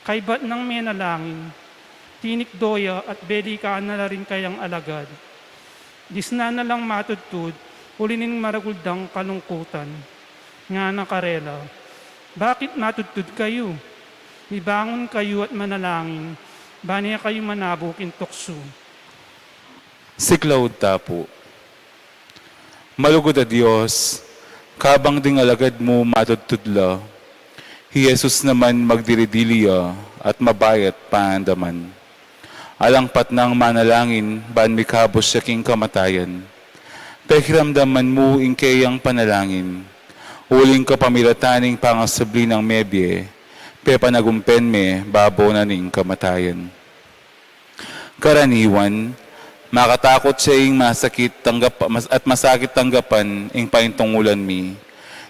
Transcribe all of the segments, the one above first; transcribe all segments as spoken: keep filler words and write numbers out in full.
Kaybat nang menalangin, tinikdo ya at belikan na la ring kayang alagad. Disnan na lang matudtud, uli ning maragul dang kalungkutan. Ngana karela, "Bakit matudtud kayu? Mibangun kayu at manalangin, bang e kayu manabu king tuksu." Siklaud ta pu. Malugud a Dios, kabang ding alagad mu matudtud la, hi Jesus naman magdiri-dili ya at mabayat paandaman. Alang patnang manalangin ban mikabus ya king kamatayan. Pekiramdaman mu ing keyang panalangin, uling kapamilatan ning pangasubli nang mebie, pepanagumpen me babo na ning kamatayan. Karaniwan, makatakut ya ing masakit tanggap-, mas-, at masakit tanggapan ing paintungulan mi.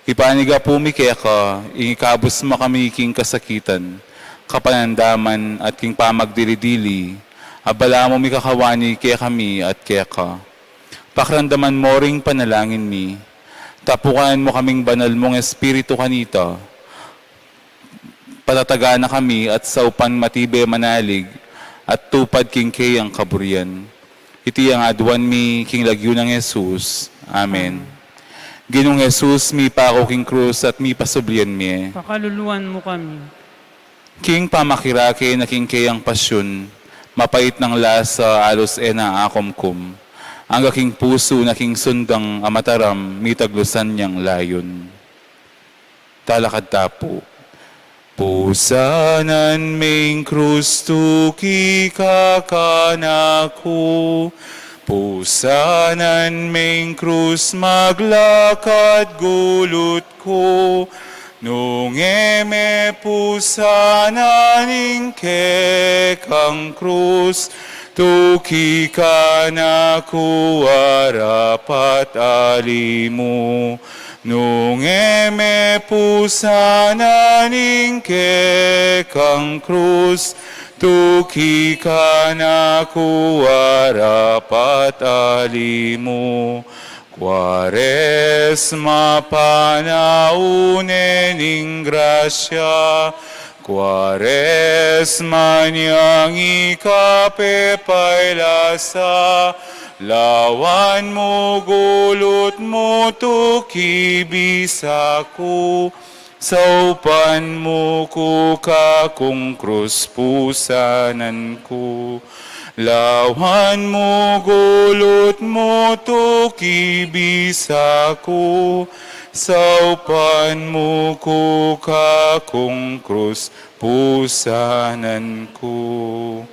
Ipanigapu mi keka, ing ikabus mu kami king kasakitan, kapanandaman, at king pamagdili-dili, abala mu mi kakawani kekami at keka. Pakiramdaman mo ring panalangin mi. Tapukan mu kaming banal mung Espiritu kanita. Patatagan na kami at saupan matibe manalig at tupad king keyang kaburian. Iti ing aduan mi king lagyu nang Jesus. Amen. Amen. Ginung Jesus, mipaku king krus at mipasublian mi. Pakaluluan mu kami. King pamakirake na king keyang pasyun, mapait nang lasa alus e na akumkum. Angga king pusu na king sundang a mataram, mitaglusan yang layun. Talakad ta pu. Pusanan meng krus tuki ka kanaku. Pusanan meng krus maglakad gulut ku. Nung e me pusanan ing kekang krus, tuki kanaku arapat ali mu. Nung e me pusanan ing kekang krus, tuki kanaku arapat ali mu. Kuaresma panaun ne ning grasya, Kuaresma nyang ikapepailas a, lawan mu gulut mu tuki bisa ku, saupan mu ku kakung krus pusanan ku. Lawan mu gulut mu tuki bisa ku, saupan mu ku kakung krus pusanan ku.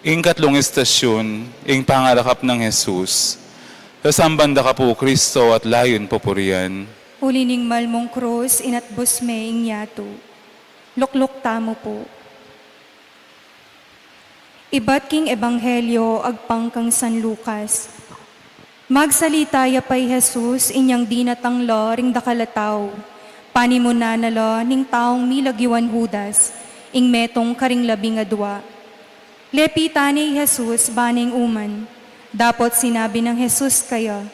Ing katlung istasyun, ing pangarakap nang Jesus. Sasamban da ka pu, Kristo, at layun pupurian. Uli ning mal mung krus, inatbus me ing yatu. Lukluk tamu pu. Ibat king Ebanghelyo agpang kang San Lucas. Magsalita ya pa i Jesus inyang dinatang la ring dakal a tau, panimunan na la ning taung milagiwan Judas, ing metung karing labing adua. Lepitan ne i Jesus bane ing uman, dapot sinabi nang Jesus kaya,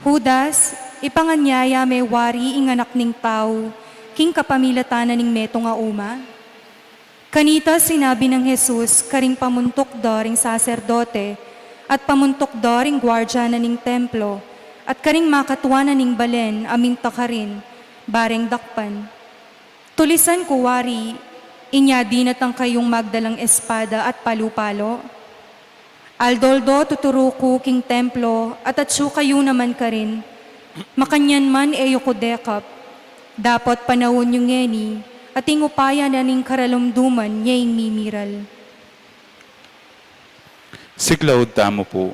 "Judas, ipanganyaya me wari ing Anak ning Tau king kapamilatan na ning metung a uma?" Kanita sinabi nang Jesus karing pamuntuk da ring saserdote at pamuntuk da ring guardia na ning templo at karing makatua na ning balen a minta karin, bareng dakpan, "Tulisan ku wari inya dinatang kayung magdalang espada at palu-palo? Aldo-aldo tuturu ku king templo at atsu kayu naman karin. Makanyan man e yu ku dekap. Dapot panaun yu ngeni, at ing upaya na ning karalumduman ya ing mimiral." Siklaud tamu pu.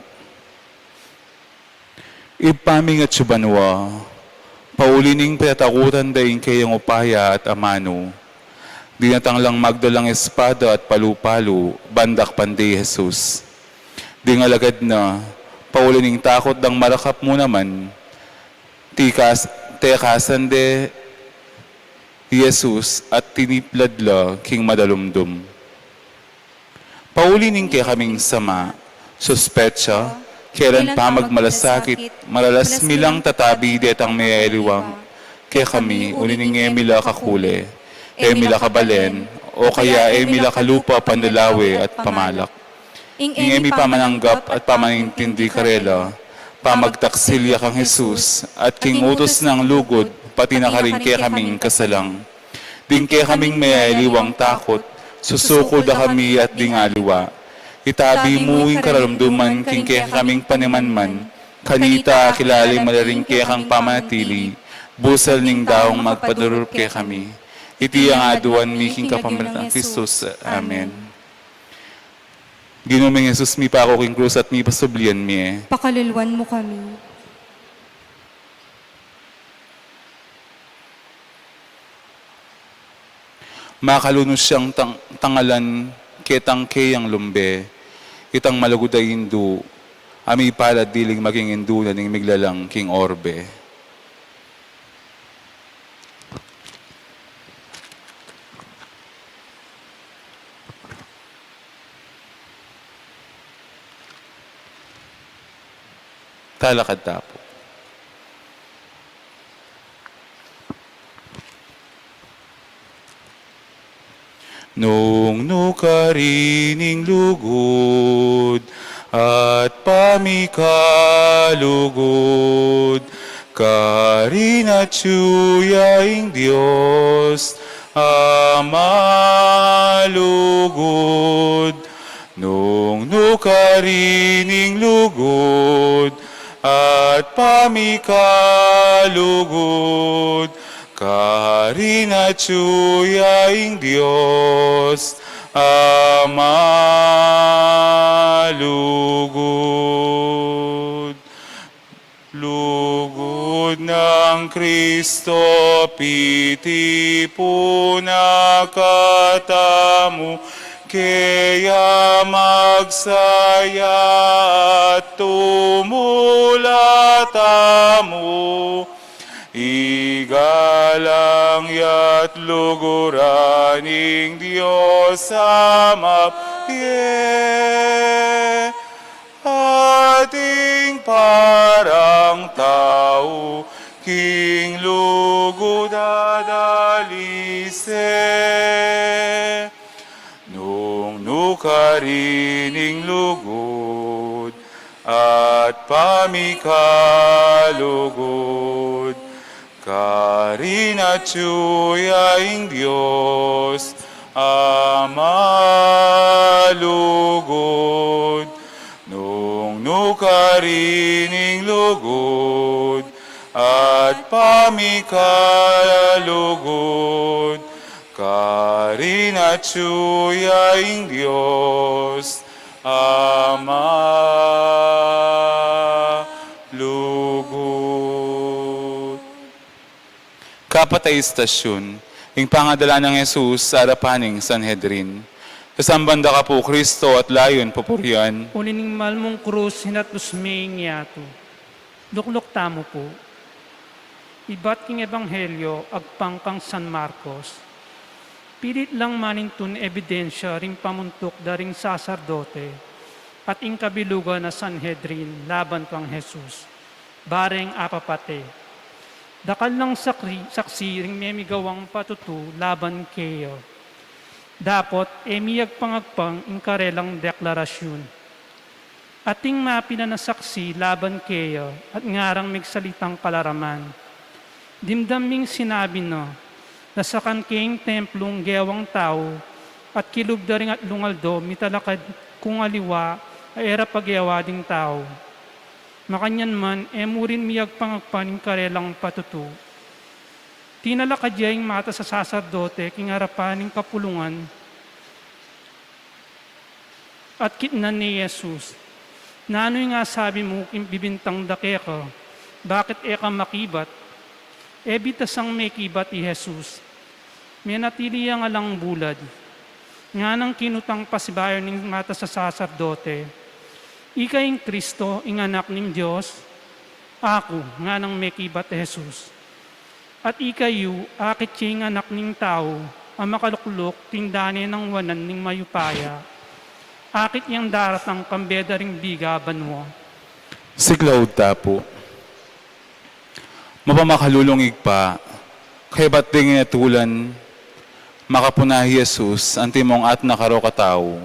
Ibpa ming atsu banua, pauli ning pinatakutan da ing keyang upaya at amanu, dinatang lang magdalang espada at palu-palu, ban dakpan de i Jesus. Ding alagad na, pauli ning takut dang marakap mu naman, tikas-, tekasan de i Jesus at tiniplad la king madalumdum. Pauli ning kekaming sama, suspetsa, kelan pa magmalasakit, maralas mi lang tatabi detang mealiwang kekami, uli ning e mi la kakule, e mi la kabalen, o kaya e mi la kalupa panlalawe at pamalak. Ing e mi pamananggap at pamanintindi karela, pamagtaksil ya kang Jesus, at king utus nang lugud, pati na karin kekaming kasalang. Ding kekaming mayaliwang takut, susuku da kami at ding aliwa. Itabi mu ing kararamduman king kekaming panimanman, kanita kilale malaring kekang pamanatili, busal ning daung magpadarup kekami. Iti ang aduan mi king kapamilatan nang Kristus. Amen. Ginu ming Jesus, mipaku king krus at mipasublian mi. Pakaluluan mu kami. Makalunus yang tang-, tangalan ketang keyang lumbe, itang malugud a indu, a mipalad diling maging indu na ning miglalang king orbe. Talakad ta pu. Nung nu karin ing lugud at pamikalugud, karin atyu ya ing Dios a malugud. Nung nu karin ing lugud at pamikalugud, karin atyu ya ing Dios a malugud. Lugud nang Kristo, piti pu na katamu, keya magsaya at tumula tamu. Igalang ya't luguran ing Dios a mabie. Ating parang tau king lugud at alise. Nung nu karin ing lugud at pamikalugud, karin atyu ya ing Dios a malugud. Nung nu karin ing lugud at pamikalugud, karin atyu ya ing Dios a malugud. Kapat a istasyun, ing pangadala nang Jesus arapan ning Sanhedrin. Sasamban da ka pu, Kristo, at layun pupurian. Uli ning mal mung krus, hinatlus me ing yatu. Lukluk tamu pu. Ibat king Ebanghelyo agpang kang San Marcos. Pilit lang manintun ebidensya ring pamuntuk da ring saserdote at ing kabilugan a Sanhedrin laban kang Jesus, bareng apapate. Dakal lang sakri-, saksi ring memigawang patutu laban keya. Dapot e miyagpang-agpang ing karelang deklarasyun. Ating mapilan a saksi laban keya at ngarang megsalitang kalaraman. Dimdam ming sinabi na, nasakan ke ing templung gewang tau, at kilub da ring atlung aldo mitalakad kung aliwa a e ra pagewa ding tau. Makanyan man, e mu rin miyagpang-agpang ing karelang patutu. Tinalakad ya ing matas a saserdote king arapan ning kapulungan at kitnan ne i Jesus. Nanu ing asabi mu king bibintang da keka? Bakit e ka makibat? E bitasang mekibat i Jesus. Menatili yang alang bulad. Nganang kinutang pasibayu ning matas a saserdote, "Ika ing Kristo, ing Anak ning Dios?" "Aku," nganang mekibat i Jesus. "At ikayu, akit ya ing Anak ning Tau a makalukluk king dane nang wanan ning mayupaya? Akit yang daratang kambe da ring biga banua?" Siklaud ta pu. Mapamakalulung Ibpa, kaybat ding inatulan Makapuna i Jesus, antimong atna karo katau,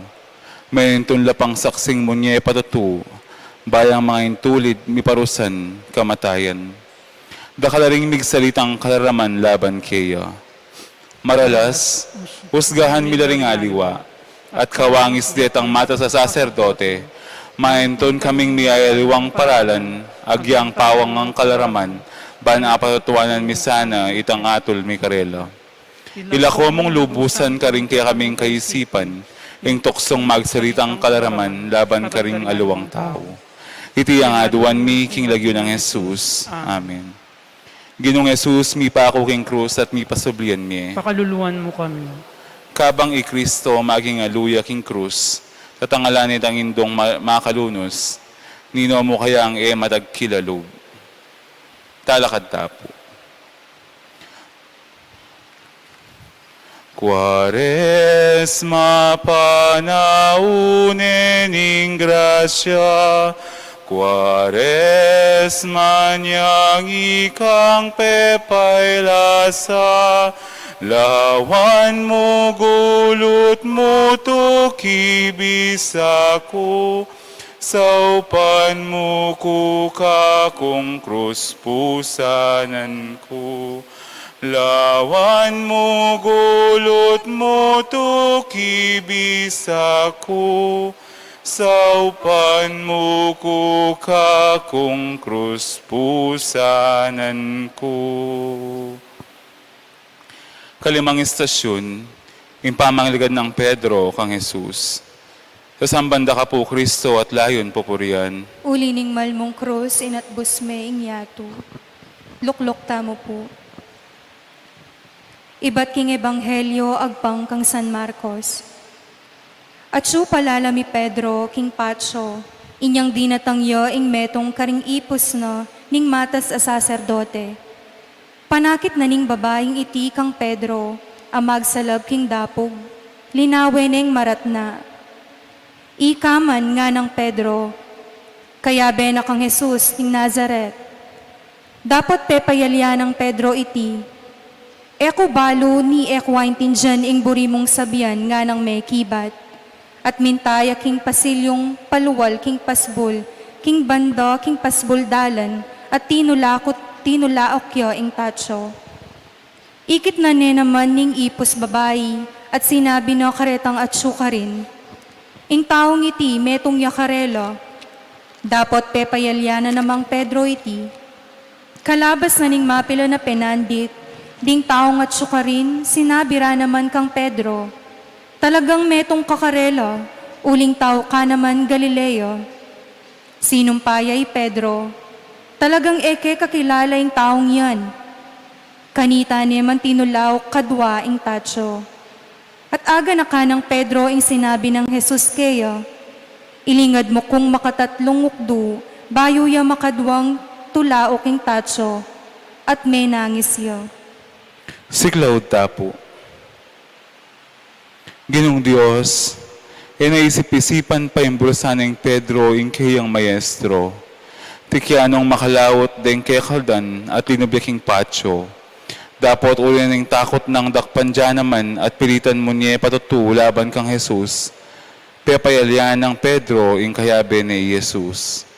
maintun la pang saksing munye patutu, bayang manga intulid miparusan kamatayan. Dakal la ring migsalitang kalaraman laban keya. Maralas, usgahan mi la ring aliwa, at kawangis detang matas a saserdote, maintun kaming miyayaliwang paralan, agyang pawang ang kalaraman, ban apatutuanan mi sana itang atul mi karela. Ilako mung lubusan karing kekaming kaisipan, ing tuksong magsalitang kalaraman laban karing aliwang tau. Iti ang aduan mi king lagyu nang Jesus. Amen. Ginung Jesus, mipaku king krus at mipasublian mi. Pakaluluan mu kami. Kabang i Kristo maging aluya king krus, tatangalan itang indung ma-, makalunus, nino mu kayang e matagkilalub. Talakad ta pu. Kuaresma, panaun ne ning grasya, Kuaresma, nyang ikang pepailasa, lawan mu, gulut mu, tuki bisa ku, saupan mu ku kakung krus pusanan ku. Lawan mu, gulut mu, tuki bisa ku, saupan mu ku kakung krus pusanan ku. Kalimang istasyun, ing pamangligad nang Pedro kang Jesus. Sasamban da ka pu, Kristo, at layun pupurian. Uli ning malmung krus, inatbus me ing yatu. Lukluk tamu pu. Ibat king Ebanghelyo agpang kang San Marcos. Atsu palalam i Pedro king patio, inyang dinatang ya ing metung karing ipus na ning matas a saserdote. Panakit na ning babaing iti kang Pedro a magsalab king dapug, linawe neng maratna. Ika man, nganang Pedro. Kayabe na kang Jesus ning Nazaret. Dapot pepayalian nang Pedro iti, e ku balu ni e ku aintindian ing buri mung sabian, nganang mekibat. At minta ya king pasilyung palual king pasbul, king banda king pasbul dalan, at tinulaok, tinulaok ya ing patio. Ikit na ne naman ning ipus babai, at sinabi na karetang atsu karin, ing taung iti metung ya karela. Dapot pepayalian na namang Pedro iti. Kalabas na ning mapila na penandit, ding taung atsu karin, sinabi ra naman kang Pedro, talagang metung ka karela, uling tau ka naman Galilea. Sinumpa ya i Pedro, talagang e ke kakilala ing taung yan. Kanita ne man tinulaok kadwa ing patio. At aganakan nang Pedro ing sinabi nang Jesus keya, ilingad mu kung makatatlung ukdu bayu ya makadwang tulaok ing patio, at menangis ya. Siklaud ta pu. Ginung Dios, e na isip-isipan pa ing bulusan neng Pedro ing keyang maestro. Tikyan nong makalaut deng kekaldan at linub ya king patio. Dapot uli ning takut nang dakpan ya naman at pilitan mu ne patutu laban kang Jesus, pepayalian nang Pedro ing kayabe ne i Jesus.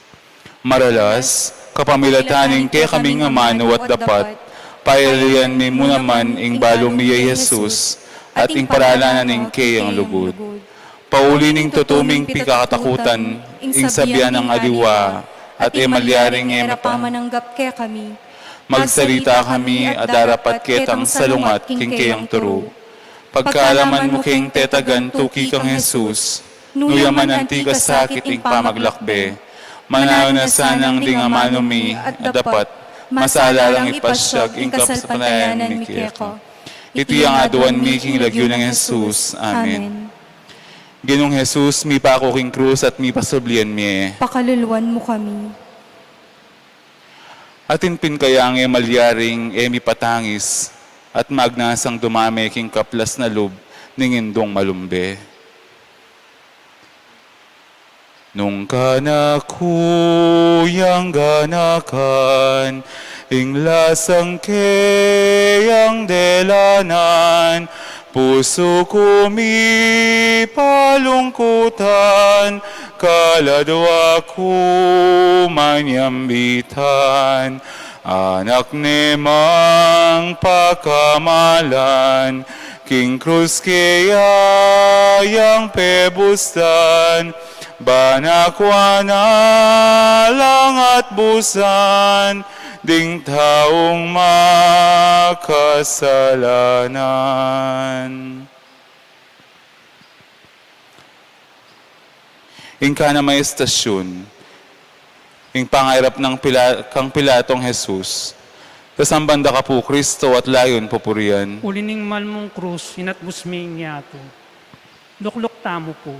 Maralas, kapamilatan ning kekaming amanu at dapat, payalian mi mu naman ing balu mi ya i Jesus, at ing paralan na ning keyang lugud. Pauli ning tutu ming pikakatakutan, ing sabian nang aliwa, at e malyaring e ra pamananggap kekami. Magsarita kami at darapat ketang salungat king keyang turu. Pagkalaman mu keng tetagan tuki kang Jesus, nu ya man anti kasakit ing pamaglakbe, mananu na sanang ding amanu mi, at dapat, masala lang ipasyag ing kasalpantayanan mi keka. Iti ang aduan mi king lagyu nang Jesus. Amen. Amen. Ginung Jesus, mipaku king krus at mipasublian mie. Pakaluluan mu kami. Atin pin kayang e malyaring e mipatangis at magnasang dumame king kaplas na lub ning indung malumbe. Nung kanaku yang ganakan, ing lasang keyang delanan, Pusu ku mipalungkutan, kaladwa ku manyambitan, anak ne mang pakamalan, king krus keya yang pebustan, ban akua na lang at busan, ding taung makasalanan. Ing kanamang estasyun, ing pangairap nang Pila-, kang Pilato kang Jesus. Sasamban da ka pu, Kristo, at layun pupurian. Uli ning mal mung krus, inatbus me ing yatu. Lukluk tamu pu.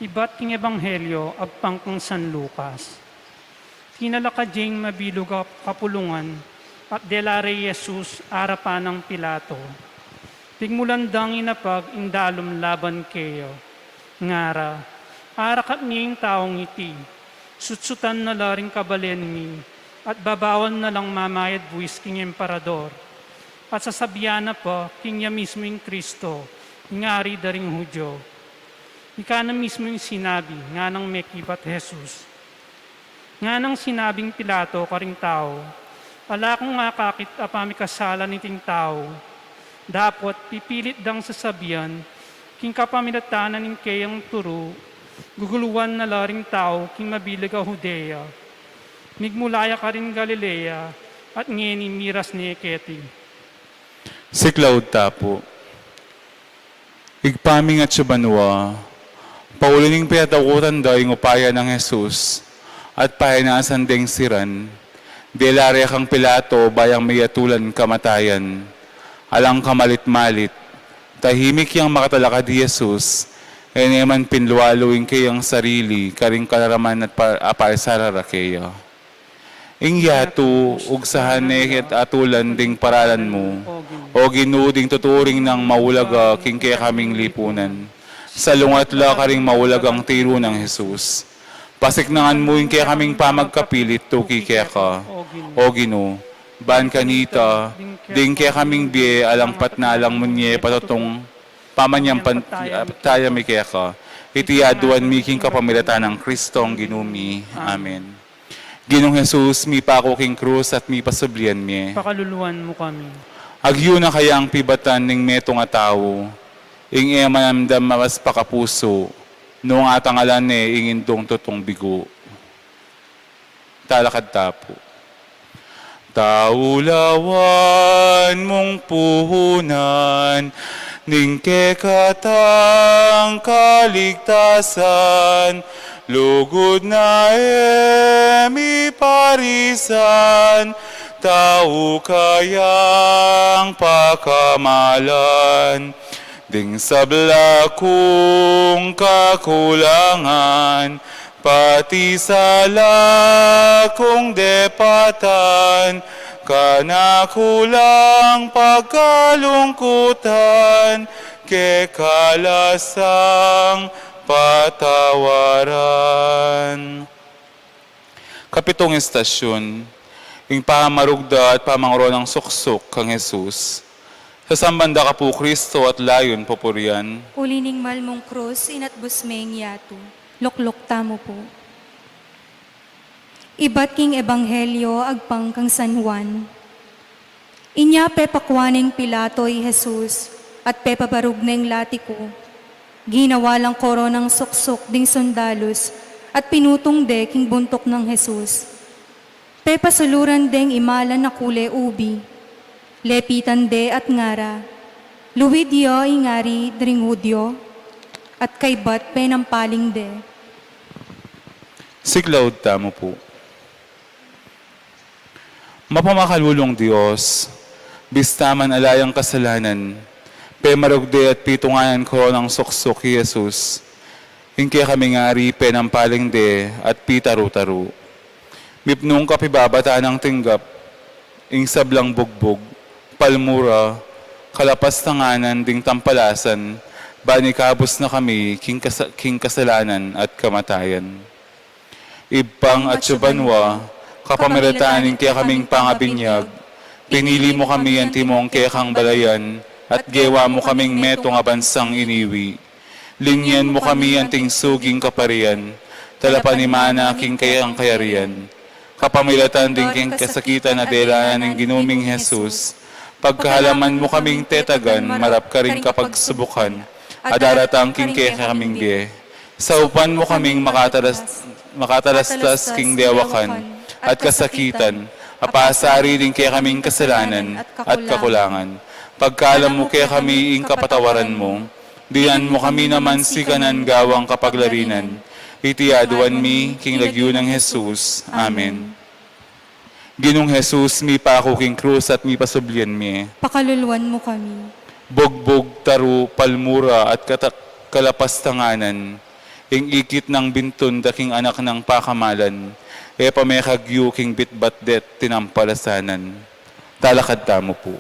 Ibat king Ebanghelyo agpang kang San Lucas. Tinalakad ya ing mabilug a kapulungan at dela re i Jesus arapan nang Pilato. Pigmulan dang inapag ing dalum laban keya. Ngara, arakap ne ing taung iti, sutsutan na la ring kabalen mi, at babawal na lang mamayad buis king emperador. At sasabian na pa king ya mismu ing Kristo, ing Ari da ring Judio. Ika na mismu ing sinabi, nganang mekibat Jesus. Nganang sinabing Pilato karing tau, ala kung akakit a pamikasala niting tau, dapot pipilit dang sasabian, king kapamilatan na ning keyang turu, guguluan na la ring tau king mabilug a Judea. Migmula ya karing Galilea, at ngeni miras ne keti. Siklaud ta pu. Ibpa mi atsu ka banua, pauli ning petawagan da ing upaya nang Jesus, at painasan deng siran, dela re kang Pilato ba yang miyatulan kamatayan. Alang kamalit-malit, tahimik yang makatalakad i Jesus, e ne man pinlualu ing keyang sarili karing kalaraman at pa-, a paisala ra keya. Ing yatu, ugsahan ne at atulan ding paralan mu, O Ginu, ding tuturing nang maulaga king kekaming lipunan. Salungat la karing maulagang tiru nang Jesus. Pasiknangan mu ing kekaming pamagkapilit tuki keka, O Ginu, ban kanita, ding kekaming bie alang patnalang munye patutung pamanyampalataya mi keka. Iti aduan mi king kapamilatan nang Kristong Ginu mi. Amen. Ginung Jesus, mipaku king krus at mipasublian mie. Pakaluluan mu kami. Agyu na kayang pibatan ning metung a tau, ing e man damdaman mas pakapusu, nung atangalan ne ing indung tutung bigu. Talakad ta pu. Taulawan mung punan, ning kekatang kaligtasan, lugud na e mi parisan, tau kayang pakamalan, ding sabla kung kakulangan, pati sala kung depatan, kanaku lang pagkalungkutan, keka la sang patawaran. Kapitung estasyun, ing pamarugda at pamangoronang suksuk kang Jesus. Sasamban da ka pu, Kristo, at layun pupurian. Uli ning mal mung krus, inatbus me ing yatu. Lukluk tamu pu. Ibat king Ebanghelyo agpang kang San Juan. Inya pepakua neng Pilato i Jesus, at pepabarug neng latiku. Ginawa lang koronang suksuk ding sundalus, at pinutung de king buntuk nang Jesus. Pepasuluran deng imalan a kule ubi. Lepitan de at ngara, "Luid ya ing Ari ding Judio," at kaybat penampaling de. Siklaud tamu pu. Mapamakalulung Dios, bista man ala yang kasalanan, pemarugde at pitungan nang koronang suksuk i Jesus, ing kekaming Ari penampaling de at pitaru-taru. Mipnung kapibabatan nang tinggap ing sablang bugbug, palmura, kalapastanganan ding tampalasan, ban ikabus na kami king kasa-, king kasalanan at kamatayan. Ibpang atsu ka banua, kapamilatan ning kekaming pangabinyag, pinili mu kami antimong kekang balayan, at gewa mu kaming metung a bansang iniwi. Lingyan mu kami anting suging kaparian, talapanimana king kekang kayarian, kapamilatan ding king kasakitan a delanan ning Ginu ming Jesus, pagkaluban mu kaming tetagan marap karing kapagsubukan a daratang king kekaming bie. Saupan mu kaming makatalas-, makatalastas king dewakan at kasakitan, a pasari ding kekaming kasalanan at kakulangan. Pagkaluban mu kekami ing kapatawaran mu, dinan mu kami naman sikanan gawang kapaglarinan. Iti aduan mi king lagyu nang Jesus. Amen. Ginung Jesus, mipaku king krus at mipasublian mie. Pakaluluan mu kami. Bugbug, taru, palmura, at katak-, kalapastanganan, ing ikit nang bintun da king anak nang pakamalan, e pa mekagyu king bitbat det tinampalasanan. Talakad tamu pu.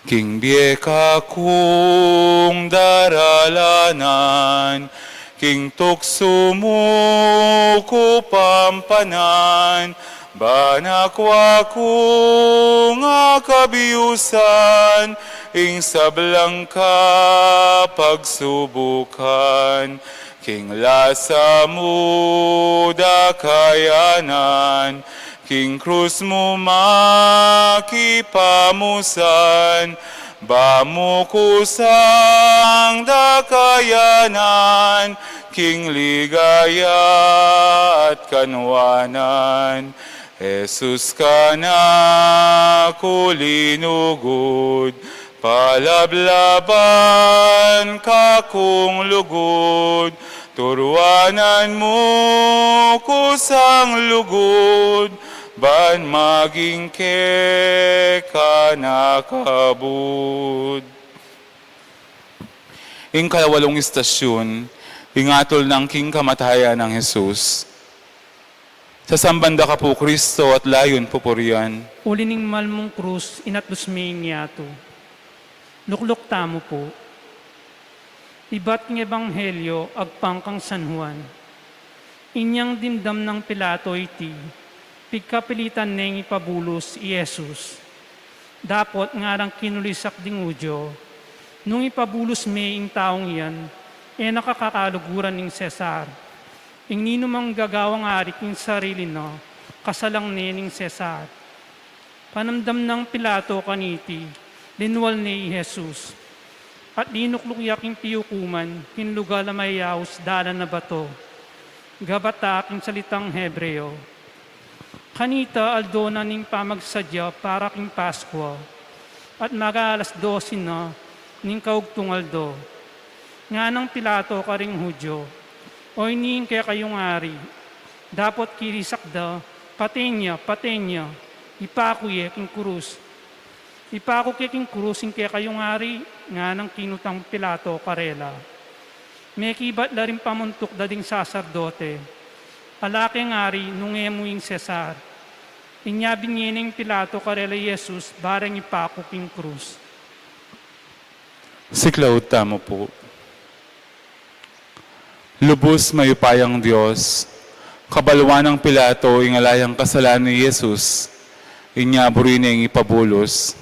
King bie kakung daralanan, king tuksu mu ku pampanan, ban akwa kung akabiusan, ing sablang kapagsubukan, king lasa mu da kayanan, king krus mu makipamusan, ba mu kusang da kayanan, king ligaya at kanwanan. Jesus, keka ku linugud, palablaban kakung lugud, turuanan mu kusang lugud, ban maging keka na kabud. Ing kalawalung istasyun, ing atul nang king kamatayan nang Jesus. Sasamban da ka pu, Kristo, at layun pupurian. Uli ning mal mung krus, inatbus me ing yatu. Lukluk tamu pu. Ibat king ebanghelyo agpang kang San Juan. Inyang dimdam nang Pilato iti, pigkapilitan neng ipabulus i Jesus. Dapot ngarang kinulisak ding Judio, nung ipabulus me ing taung iyan, e na kakaluguran ning Cesar. Ing ninumang gagawang ari king sarili na, kasalang ne ning Cesar. Panamdam nang Pilato kaniti, linwal ne i Jesus. At linukluk ya king piukuman, king lugal a mayaus dalan a bato. Gabata king salitang Hebreo. Kanita aldo na ning pamagsadya para king Paskua, at mag-aalas dose na ning kaugtung aldo. Nganang Pilato karing Judio, "Oyni ing kekayung ari." Dapot kirisak da, "Paten ya, paten ya, ipaku ye king krus." "Ipaku ke king krus ing kekayung ari?" nganang kinutang Pilato karela. Mekibat la ring pamuntuk da ding saserdote, "Ala keng ari nung e mu ing Cesar." Inya binye neng Pilato karela i Jesus bareng ipaku king krus. Siklaud tamu pu. Lubus mayupayang Dios, kabaluan nang Pilato ing ala yang kasalanan i Jesus, inya buri neng ipabulus.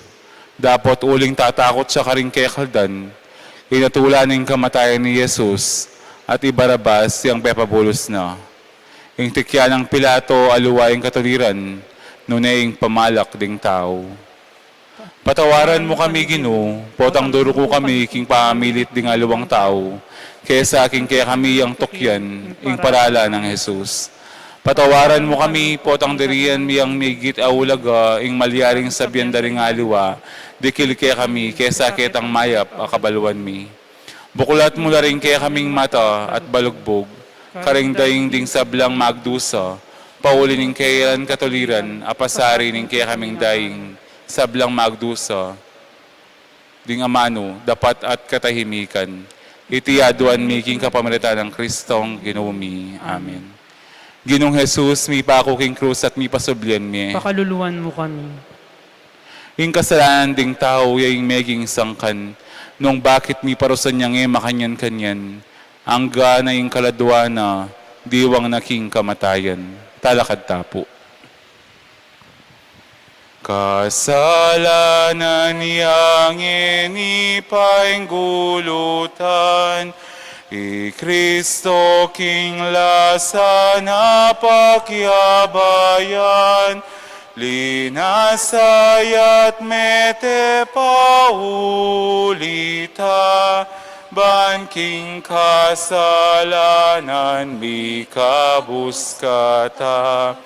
Dapot uling tatakut ya karing kekaldan, inatulan neng kamatayan i Jesus, at i Barabas yang pepabulus na. Ing tikyan nang Pilato aliwa ing katuliran, nune ing pamalak ding tau. Patawaran mu kami, Ginu, potang duruku kami king pamamilit ding aliwang tau, kesa king kekami yang tukyan, ing paralan nang Jesus. Patawaran mu kami, potang dirian mi yang migit a ulaga ing malyaring sabian da ring aliwa, dikil kekami, kesa ketang mayap a kabaluan mi. Bukulat mu la ring kekaming mata at balugbug, karing daing ding sablang magdusa, pauli ning kayarian katuliran, a pasari ning kekaming daing sablang magdusa, ding amanu, dapat at katahimikan. Iti aduan mi king kapamilatan nang Kristong Ginu mi. Amen. Ginung Jesus, mipaku king krus at mipasublian mi. Pakaluluan mu kami. Ing kasalanan ding tau ya ing meging sangkan, nung bakit miparusan yang e makanyan-kanyan, angga na ing kaladua na, diwang na king kamatayan. Talakad ta pu. Kasalanan yang ini painggulutan, i Kristo king lasa na pakyabayan, linasa ya't mete pa ulita, ban king kasalanan mi kabus kata.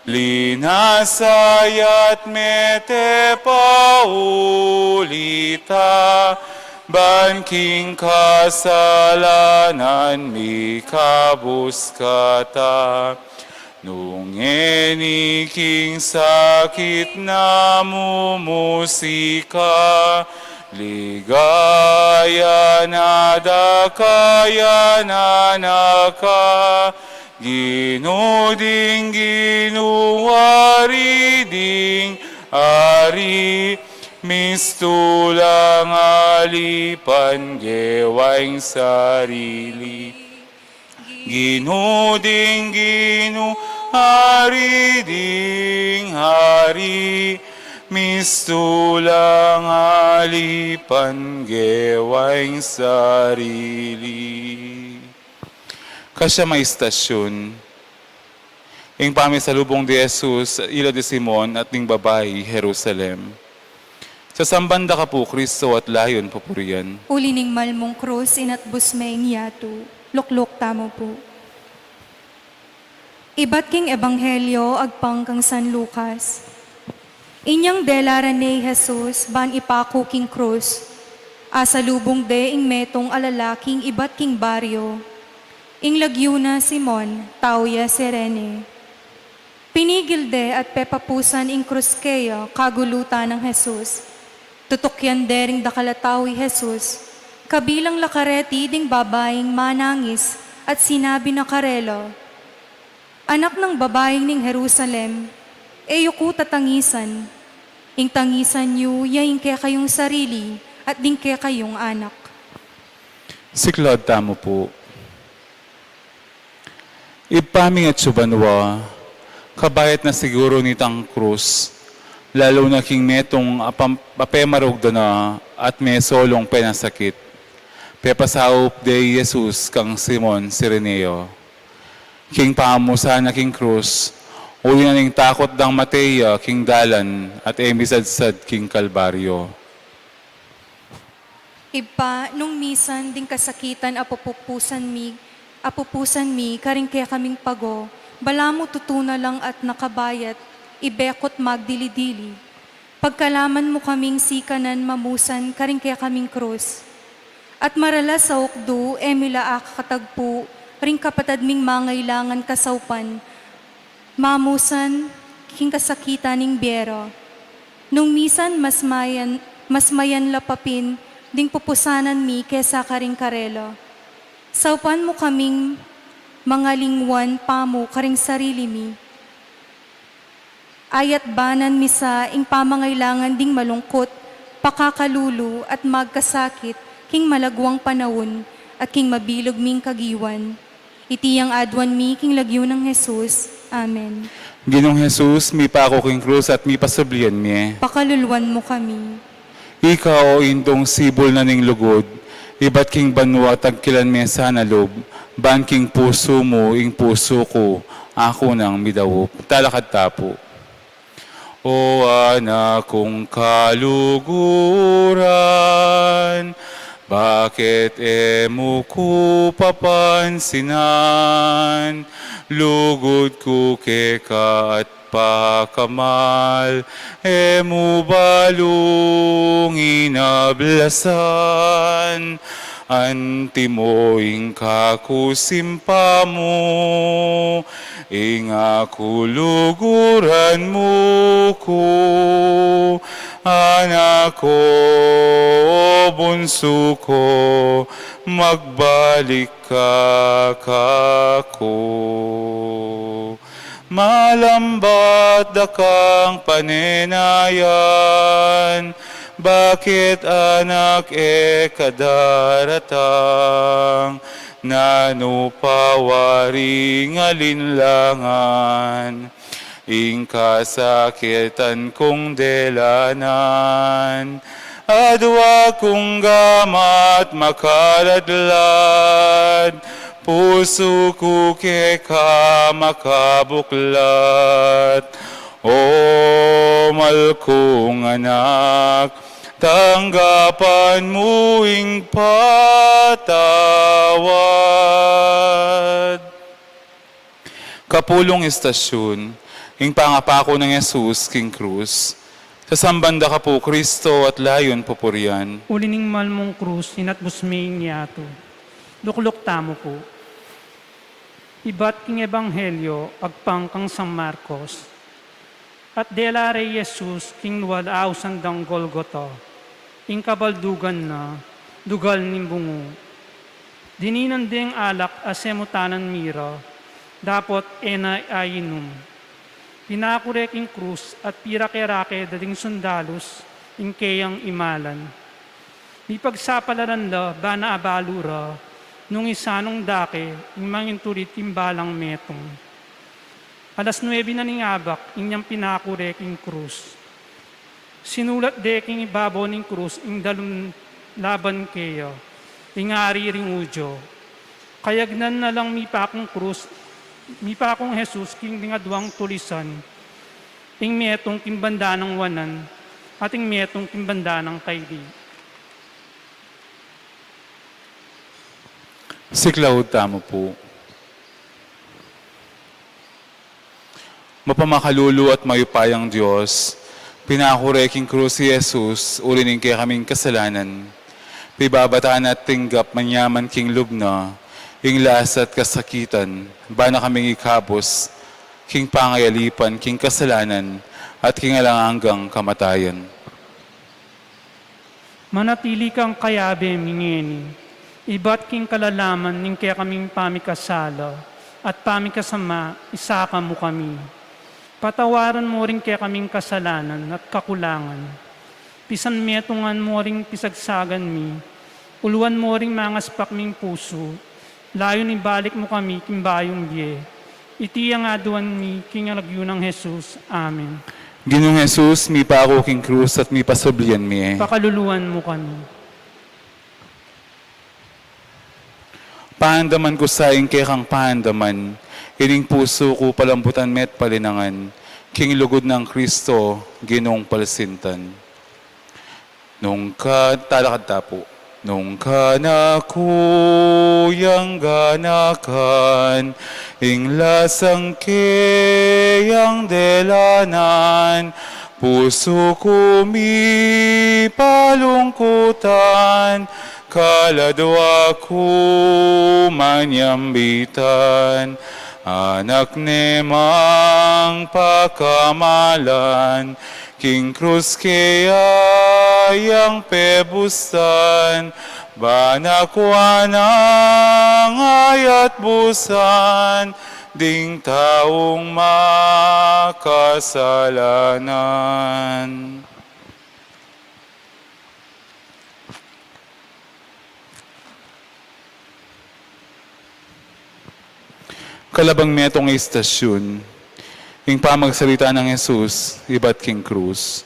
Linasa ya't mete pa ulita, ban king kasalanan mi kabus kata. Nung ngeni king sakit na mumusika, ligaya na da kayanan na ka, Ginu ding Ginu, Ari ding Ari, mistulang alipan gewa ing sarili. Ginu ding Ginu, Ari ding Ari, mistulang alipan gewa ing sarili. Kasyam a istasyun, ing pamisalubung di Jesus ila di Simon at ding babai Jerusalem. Sasamban da ka pu, Kristo, at layun pupurian. Uli ning mal mung krus, inatbus me ing yatu. Lukluk tamu pu. Ibat king Ebanghelyo agpang kang San Lucas. Inyang delaran ne i Jesus ban ipaku king krus, asalubung de ing metung a lalaking ibat king baryo. Ing lagyu na Simon, tau ya Cirene. Pinigil de at pepapusan ing krus keya kagu lutan nang Jesus. Tutukyan de ring dakal a tau i Jesus, kabilang la kareti ding babaing manangis, at sinabi na karela, Anak nang babaing ning Jerusalem, e yu ku tatangisan. Ing tangisan yu ya ing kekayung sarili at ding kekayung anak. Siklaud tamu pu. Ibpa ming atsu banua, kabayat na siguru nitang krus, lalu na king metung a pam-, a pemarugdan na at mesolung penasakit. Pepasaup de i Jesus kang Simon Cireneo. King pamusan na king krus, uli na ning takut dang mate ya king dalan at e misadsad king Kalbaryo. Ibpa, nung misan ding kasakitan a pupusan mi, a pupusan mi karing kekaming pago, balamu tutu na lang at nakabayat, ibe ku't magdili-dili. Pagkalaman mu kaming sikanan mamusan karing kekaming krus. At maralas a ukdu, e mi la akakatagpu ring kapatad ming mangailangan kasaupan, mamusan king kasakitan ning bie ra. Nung misan mas mayan, mas mayan la pa pin ding pupusanan mi kesa karing karela. Saupan mu kaming mangalingwan pamu karing sarili mi. Ayat banan mi sa ing pamangailangan ding malungkut, pakakalulu, at magkasakit king malagwang panaun at king mabilug ming kagiwan. Iti yang aduan mi king lagyu nang Jesus. Amen. Ginung Jesus, mipaku king krus at mipasublian mi. Pakaluluan mu kami. Ika, o Indung sibul na ning lugud, ibat king banua tagkilan me sana lub, ban king pusu mu ing pusu ku, aku nang midaup. Talakad ta pu. O anak kung kaluguran, bakit e mu ku papansinan? Lugud ku keka at pakamal, e mu balung inablasan. Antimo ing kaku simpa mu, ing aku luguran mu ku. Anak ko, bunsu ko, magbalik ka kaku. Malambat da kang panenayan, bakit anak e ka daratang, nanu pa waring alinlangan? ing kasakitan kung delanan. Adua kung gamat makaladlad, pusu ku keka makabuklat. O mal kung anak, tanggapan mu ing patawad. Kapulung istasyun, ing pangapaku nang Jesus king krus. Sasamban da ka pu, Kristo, at layun pupurian. Uli ning mal mung krus, inatbus me ing yatu. Lukluk tamu pu. Ibat king Ebanghelyo agpang kang San Marcos. At dela re i Jesus king lual a ausan dang Golgota, ing kabaldugan na, Lugal ning Bungu. Dininan deng alak a semutanan mira, dapot e na ainum. Pinaku re king krus at pirake-rake da ding sundalus ing keyang imalan. Mipagsapalaran la bana abalu ra nung isanung dake ing manginturid king balang metung. Alas nuebe na ning abak inyang pinaku re king krus. Sinulat de king ibabo ning krus ing dalun laban keya, ing Ari ring Judio. Kayagnan na lang mipakung krus, mipakung Jesus king ding aduang tulisan, ing metung king banda nang wanan, at ing metung king banda nang kaili. Siklaud tamu pu. Mapamakalulu at mayupayang Dios, pinaku re king krus i Jesus uli ning kekaming kasalanan. Pibabatan at tinggap manyaman king lub na ing lasa at kasakitan, bana kaming ikabus king pangayalipan king kasalanan at king alang anggang kamatayan. Manatili kang kayabe mi ngeni, ibat king kalalaman ning kekaming pamikasala at pamikasama, isaka mu kami. Patawaran mu ring kekaming kasalanan at kakulangan. Pisan metungan mu ring pisagsagan mi, uluan mu ring mangaspak ming pusu, layun ibalik mu kami king bayung bie. Iti ing aduan mi king lagyu nang Jesus. Amen. Ginung Jesus, mipaku king krus at mipasublian mi. Pakaluluan mu kami. Paandaman ku sa ing kekang paandaman, ining pusu ku palambutan me't palinangan, king lugud nang Kristo, Ginung palsintan. Nung ka, talakad ta pu. Nung kanaku yang ganakan, ing lasang keyang delanan, pusu ku mipalungkutan, kaladua ku manyambitan, anak ne mang pakamalan, king krus keya yang pebustan, bana ku nang ayatbusan, ding taung makasalanan. Kalabang metung a istasyun, ing pamagsalita nang Jesus ibat king krus.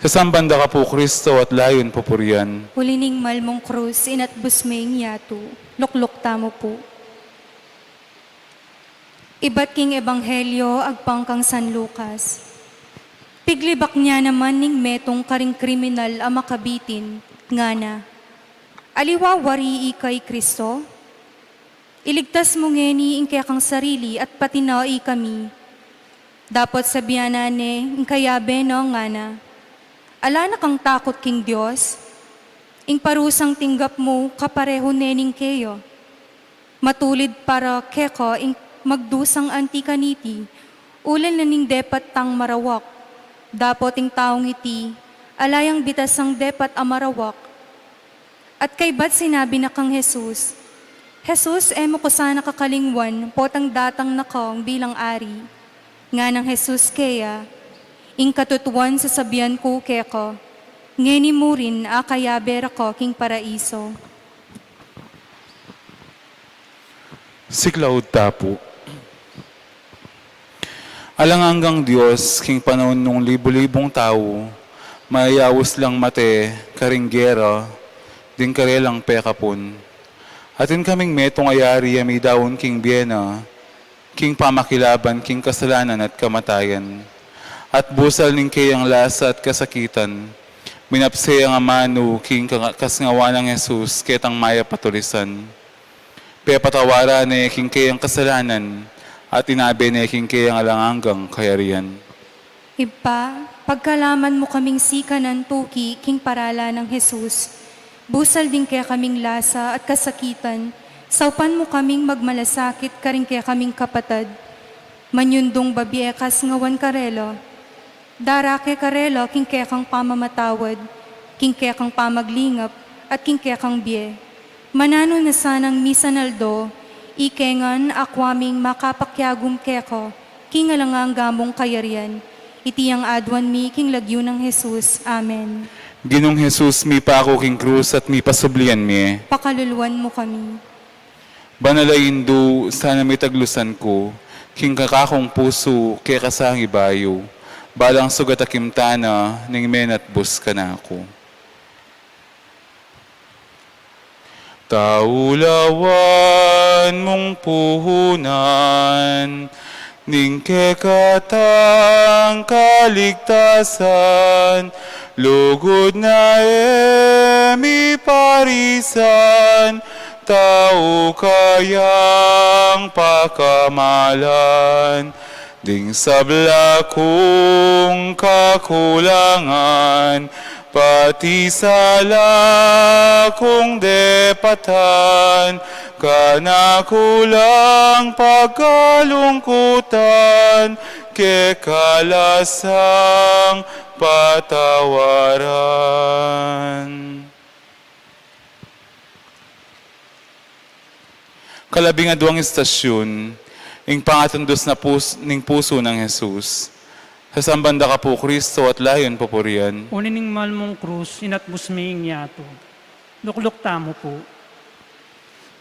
Sasamban da ka pu, Kristo, at layun pupurian. Uli ning mal mung krus, inatbus me ing yatu. Lukluk tamu pu. Ibat king Ebanghelyo agpang kang San Lucas. Piglibak ne naman ning metung karing kriminal a makabitin, ngana, "Aliwa wari ika i Kristo? Iligtas mu ngeni ing kekang sarili at pati na ikami." Dapot sabian na ne ing kayabe na, ngana, "Ala na kang takut king Dios? Ing parusang tinggap mu kaparehu ne ning keya. Matulid para keka ing magdusang anti kaniti, uli na ning depat tang marawak. Dapot ing taung iti, ala yang bitasang depat a marawak." At kaybat sinabi na kang Jesus, "Jesus, e mu ku sana kakalingwan potang datang na kang bilang ari." Nganang Jesus keya, "Ing katutuan sasabian ku keka, ngeni murin akayabe ra ka king paraiso." Siklaud ta pu. Alang anggang Dios, king panaun nung libu-libung tau, mayayaus lang mate karing gera ding karelang pekapun. Atin kaming metung a yari a midaun king bie na, king pamakilaban king kasalanan at kamatayan. At busal ning keyang lasa at kasakitan, minapse yang amanu king ka-, kasngawan nang Jesus ketang mayap a tulisan. Pepatawaran ne king keyang kasalanan, at inabe ne king keyang alang anggang kayarian. Ibpa, pagkalaman mu kaming sikanan tuki king paralan nang Jesus. Busal ding kekaming lasa at kasakitan, saupan mu kaming magmalasakit karing kekaming kapatad. Manyundung babie kasngawan karela. Darake karela king kekang pamamatawad, king kekang pamaglingap, at king kekang bie. Mananu na sanang misan aldo, ike ngan akwa ming makapakiagum keka king alang angga mung kayarian. Iti yang aduan mi king lagyu nang Jesus. Amen. Ginung Jesus, mipaku king krus at mipasublian mi. Pakaluluan mu kami. Banal a Indu, sana mitaglusan ku king kakakung pusu keka sangi bayu, balang sugat a kimtan na ning menatbus kanaku. Taulawan mung puhunan ning kekatang kaligtasan, lugud na e mi parisan, tau kayang pakamalan, ding sabla kung kakulangan, pati sala kung depatan, kanaku lang pagkalungkutan, keka la sang patawaran. Kalabing aduang istasyun, ing pangatandus na pus-, ning pusu nang Jesus. Sasamban da ka pu, Kristo, at layun pupurian. Uli ning mal mung krus, inatbus me ing yatu. Lukluk tamu pu.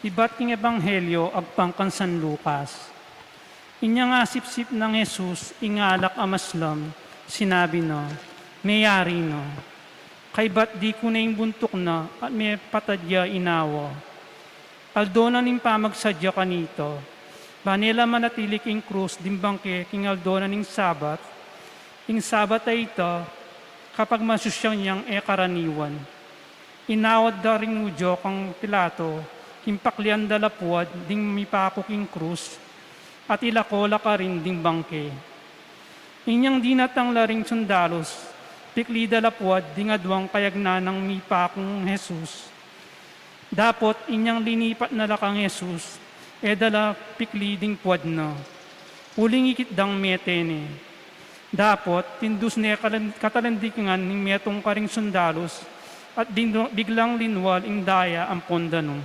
Ibat king Ebanghelyo agpang kang San Lucas. Inyang asipsip nang Jesus ing alak a maslam, sinabi na, "Meyari na." Kaybat di ku ne ing buntuk na at mepatad ya inawa. Aldo na ning pamagsadya kanita, ban e la manatili king krus ding bangke king aldo na ning Sabat. Ing Sabat a ita, kapagmasusian yang e karaniwan. Inawad da ring Judio kang Pilato, king paklian da la puad ding mipaku king krus, at ilako la karin ding bangke. Inyang dinatang la ring sundalus, pikli da la puad ding aduang kayagnan nang mipakung Jesus. Dapot inyang linipat na la kang Jesus, e da la pikli ding puad na. Uling ikit dang mete ne. Dapot tindus ne kalan-, katalandikingan ning metung karing sundalus, at bigla-, biglang linwal ing daya ampon danum.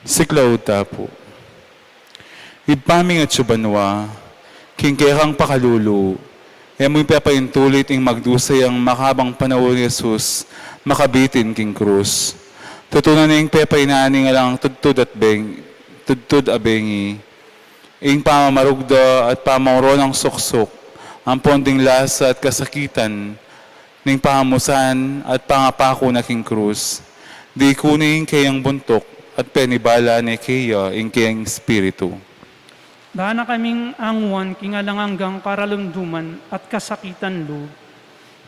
Siklaud ta pu. Ibpa ming atsu banua, king kekang pakalulu, e mu ing pepaintulit ing magdusa yang makabang panaun Jesus makabitin king krus. Tutunan ne ing pepainani ning alang tudtud at beng-, tudtud a bengi, ing pamamarugda at pamaurong suksuk, ampon ding lasa at kasakitan, ning pamusan at pangapaku na king krus, di ku ne ing keyang buntuk at penibala ne keya ing keyang espiritu. Dana kaming anguan king alang anggang karalumduman at kasakitan lub.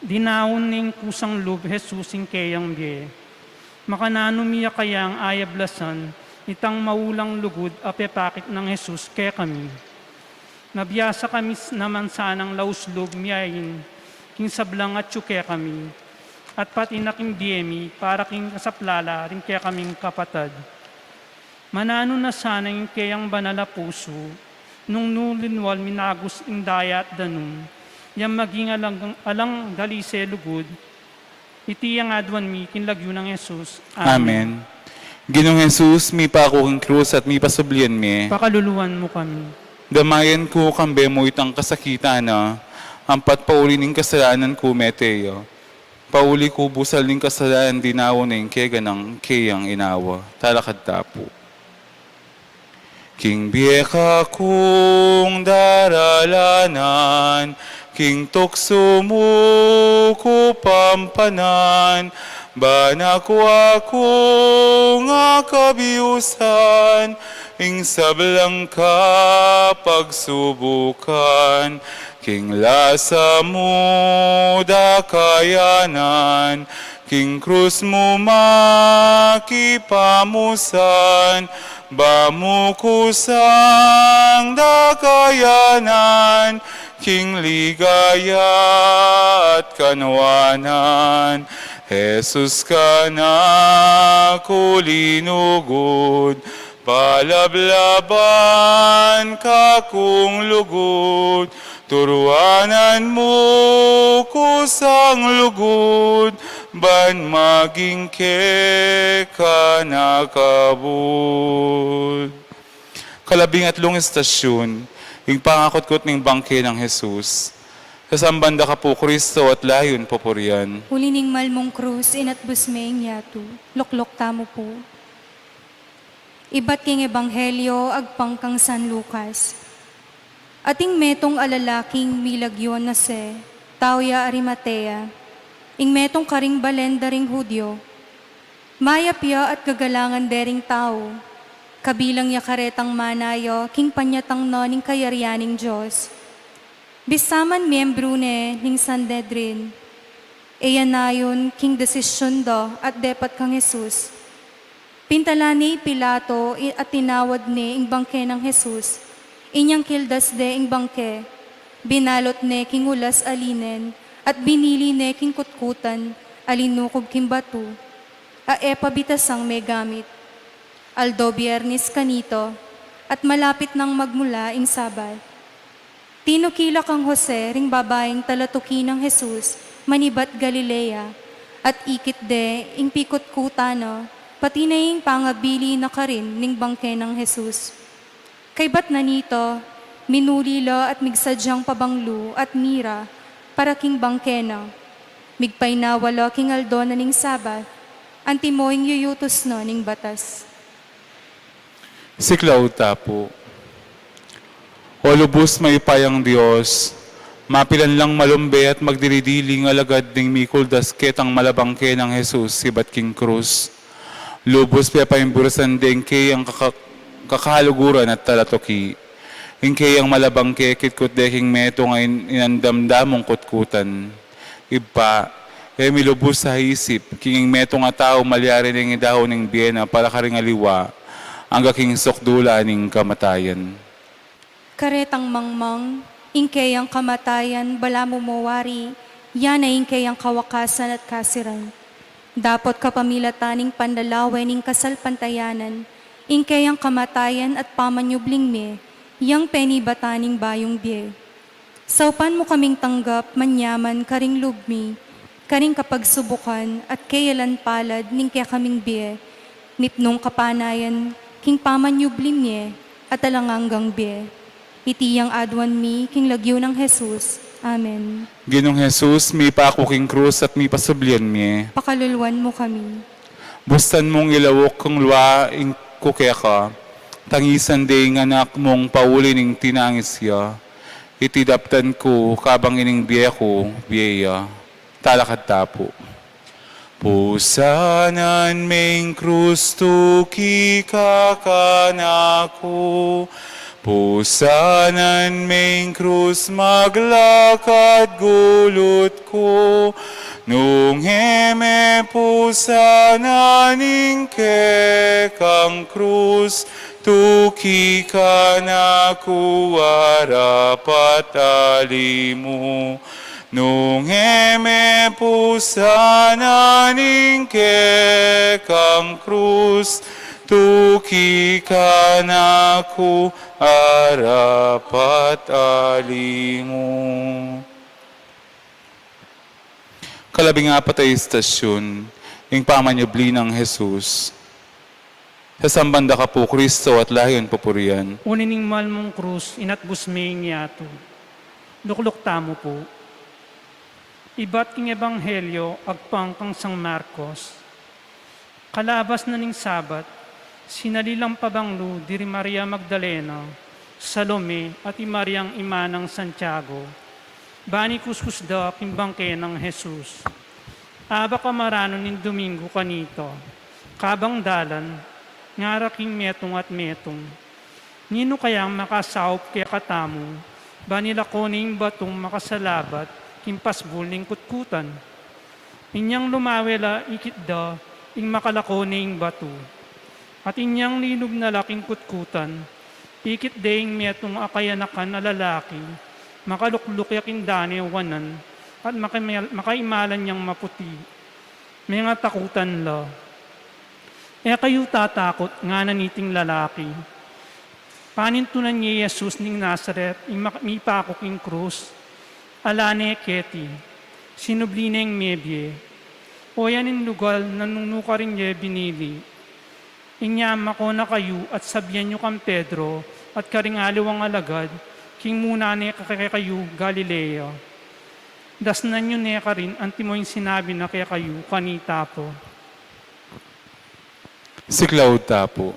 Dinaun ning kusang lub Jesus ing keyang bie. Makananu mi a kayang ayablasan itang maulang lugud a pepakit nang Jesus kekami. Nabiasa kami s-, naman sanang lauslub miyain king sablang atsu kekami, at pati na king bie mi para king kasaplala ring kekaming kapatad. Mananu na sana ing keyang banal a pusu, nung nu linwal minagus ing daya at danum, yang maging alang, alang galise lugud, iti yang aduan mi king lagyu nang Jesus. Amen. Amen. Ginung Jesus, mipaku king krus at mipasublian mi. Pakaluluan mu kami. Damayan ku kambe mu itang kasakitan na, ampat pauli ning kasalanan ku mete ya. Pauli ku busal ning kasalanan dinaun ne ing kega nang keyang inawa. Talakad ta pu. King bie kakung daralanan, king tuksu mu ku pampanan, ban aku-aku nga kabiusan, ing sablang kapagsubukan, king lasa mu da kayanan, king krus mu makipamusan, ba mu kusang da kayanan, king ligaya at kanwanan. Jesus, kanaku linugud, palablaban kakung lugud, turuanan mu kusang lugud, ban maging keka na kabud. Kalabing atlung istasyun, ing pangakutkut ning bangke nang Jesus. Sasamban da ka pu, Kristo, at layun pupurian. Uli ning mal mung krus, inatbus me ing yatu. Lukluk tamu pu. Ibat king Ebanghelyo agpang kang San Lucas. Atin metung a lalaking milagyu na Jose, tau ya Arimatea, ing metung karing balen da ring Judio. Mayap ya at gagalangan de ring tau. Kabilang ya karetang manayu king panyatang na ning kayarian ning Dios. Bisa man miyembru ne ning Sanhedrin, e ya nayun king desisyun da at depat kang Jesus. Pintalan ne i Pilato i-, at tinawad ne ing bangke nang Jesus. Inyang kildas de ing bangke, binalut ne king ulas a linen, at binili ne king kutkutan a linukub king batu, a e pa bitasang megamit. Aldo Biernis kanita, at malapit nang magmula ing Sabat. Tinuki la kang Jose ring babaing talatuki nang Jesus manibat Galilea, at ikit de ing pikutkutan na, pati na ing pangabili na karin ning bangke nang Jesus. Kaybat na nita, minuli la at migsadyang pabanglu at mira para king bangke na. Migpainawa la king aldo na ning Sabat, antimo ing yuyutus na ning batas. Siklaud ta pu. O lubus mayupayang Dios, mapilan lang malumbe at magdili-dili ing alagad ning mikuldas ketang malabangke nang Jesus ibat king krus. Lubus pepaimburasan de ing keyang kaka-, kakaluguran at talatuki. Ing keyang malabangke kitkut de king metung a in-, inandam da mung kutkutan. Ibpa, e mi lubus a isip king ing metung a tau malyari neng idahun ing bie na para karing aliwa, angga king sukdulan ning kamatayan. Karetang mangmang, ing keyang kamatayan balamu mu wari, ya na ing keyang kawakasan at kasiran. Dapot kapamilatan ning panlalawe ning kasalpantayanan, ing keyang kamatayan at pamanyubling mie, yang penibatan ning bayung bie. Saupan mu kaming tanggap manyaman karing lub mi, karing kapagsubukan at keyalan palad ning kekaming bie, nitnung kapanayan king pamanyubli mie at alang anggang bie. Iti yang aduan mi king lagyu nang Jesus. Amen. Ginung Jesus, mipaku king krus at mipasublian mie. Pakaluluan mu kami. Bustan mung ilauk king lua ing ku keka, tangisan de ing anak mung pauli ning tinangis ya. Iti daptan ku kabang ining bie ku, bie ya. Talakad ta pu. Pusanan me ing krus tuki kanaku. Pusanan me ing krus maglakad gulut ku. Nung e me pusanan ing kekang krus, tuki kanaku arapat ali mu. Nung e me pusanan ing kekang krus, tuki kanaku arapat ali mu. Kalabing apat a istasyun, ing pamanyubli nang Jesus. Sasamban da ka pu, Kristo, at layun pupurian. Uli ning mal mung krus, inatbus me ing yatu. Lukluk tamu pu. Ibat king Ebanghelyo agpang kang San Marcos. Kalabas na ning Sabat, Sinali lang pabanglu diri Maria Magdalena, Salome, at i Mariang ima nang Santiago, bang ikuskus da king bangke nang Jesus. Aba ka maranu ning Domingu kanita, kabang dalan, ngara king metung at metung, "Ninu kayang makasaup kekatamu, bang ilako ne ing batung makasalabat king pasbul ning kutkutan?" Inyang lumawe la ikit da ing makalako ne ing batu. At inyang linub na la king kutkutan, ikit de ing metung a kayanakan a lalaki, makalukluk ya king dane wanan, at makaimal-, makaimalan yang maputi. Mengatakutan la. "E kayu tatakut," ngana niting lalaki. Panintunan ne i Jesus ning Nazaret, ing mak-, mipaku king krus. Ala ne keti, sinubli neng mebie. Oyan ing lugal na nung nukarin ye binili. Inya mako na kayu at sabian yu kang Pedro at karing aliwang alagad, king muna ne kekayu Galilea. Dasnan yu ne karin antimo ing sinabi na kekayu kanita pa. Siklaud ta pu.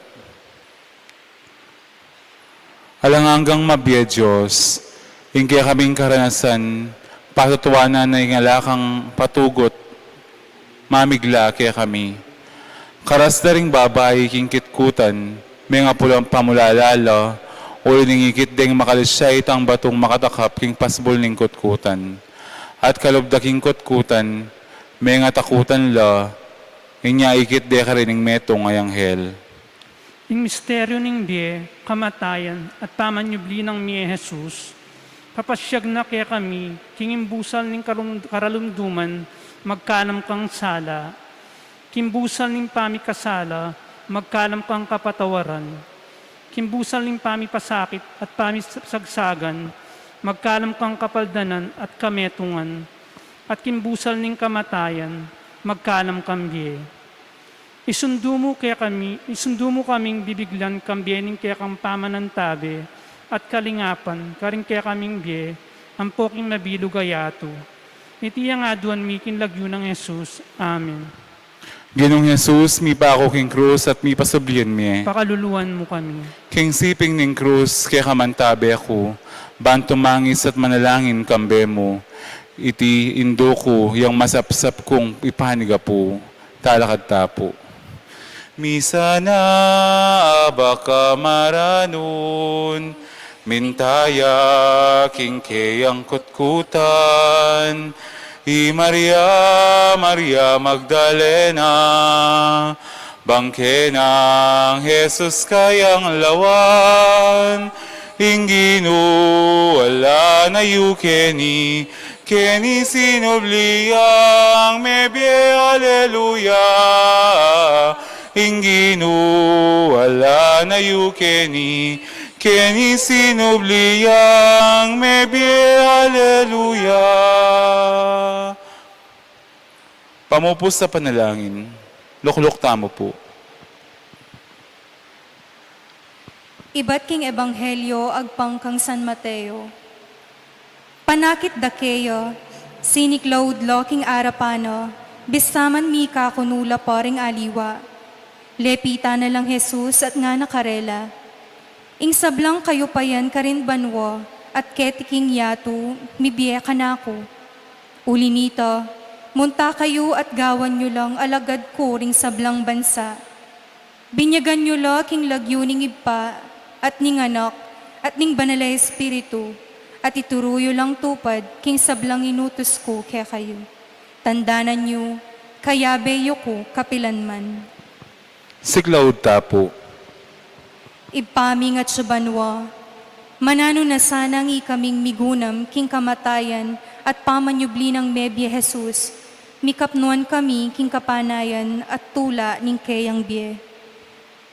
Alang anggang mabie Dios, ing kekaming karanasan, patutuanan na ing ala kang patugut, mamigla kekami. Karas da ring babai king kitkutan, mengapulang pamulala la, uli ning ikit deng makalisya itang batung makatakap king pasbul ning kutkutan. At kalub da king kutkutan, mengatakutan la, inya ikit de karin ing metung a anghel. Ing misteryu ning bie, kamatayan, at pamanyubli nang mie Jesus, papasyag na kekami, king imbusal ning karum-, karalumduman, magkalam kang sala. King busal ning pamikasala, magkalam kang kapatawaran. King busal ning pamipasakit at pamisagsagan, magkalam kang kapaldanan at kametungan. At king busal ning kamatayan, magkalam kang bie. Isundu mu kekami, isundu mu kaming bibiglan kang bie ning kekang pamanantabe at kalingapan karing kekaming bie, ampo king mabilug a yatu. Iti ing aduan mi king lagyu nang Jesus. Amen. Ginung Jesus, mipaku king krus at mipasublian mie. Pakaluluan mu kami. King siping ning krus, keka mantabe ku, ban tumangis at manalangin kang bie mu. Iti indu ku, yang masapsap kung ipanigapu. Talakad ta pu. Misan a aba ka maranun, minta ya king keyang kutkutan, i Maria, Maria Magdalena, bangke nang Jesus kayang lawan, ing Ginu ala na yu keni, keni sinubli yang mebie, aleluya. Ing Ginu ala na yu keni, keni sinubli yang mebie, aleluya. Pamupus a panalangin, lukluk tamu pu. Ibat king Ebanghelyo agpang kang San Mateo. Panakit da keya, siniklaud la king arapan na, bisa man mikakunu la pa ring aliwa. Lepitan na lang Jesus at ngana karela, "Ing sablang kayupayan karin banua at keti king yatu, mibie kanaku. Uli nita, munta kayu at gawan yu lang alagad ku ring sablang bansa. Binyagan yu la king lagyu ning Ibpa, at ning Anak, at ning Banal a Espiritu, at ituru yu lang tupad king sablang inutus ku kekayu. Tandanan yu, kayabe yu ku kapilanman." Siklaud ta pu. Ibpa ming atsu banua, mananu na sanang ikaming migunam king kamatayan at pamanyubli nang mebie Jesus, mikapnuan kami king kapanayan at tula ning keyang bie.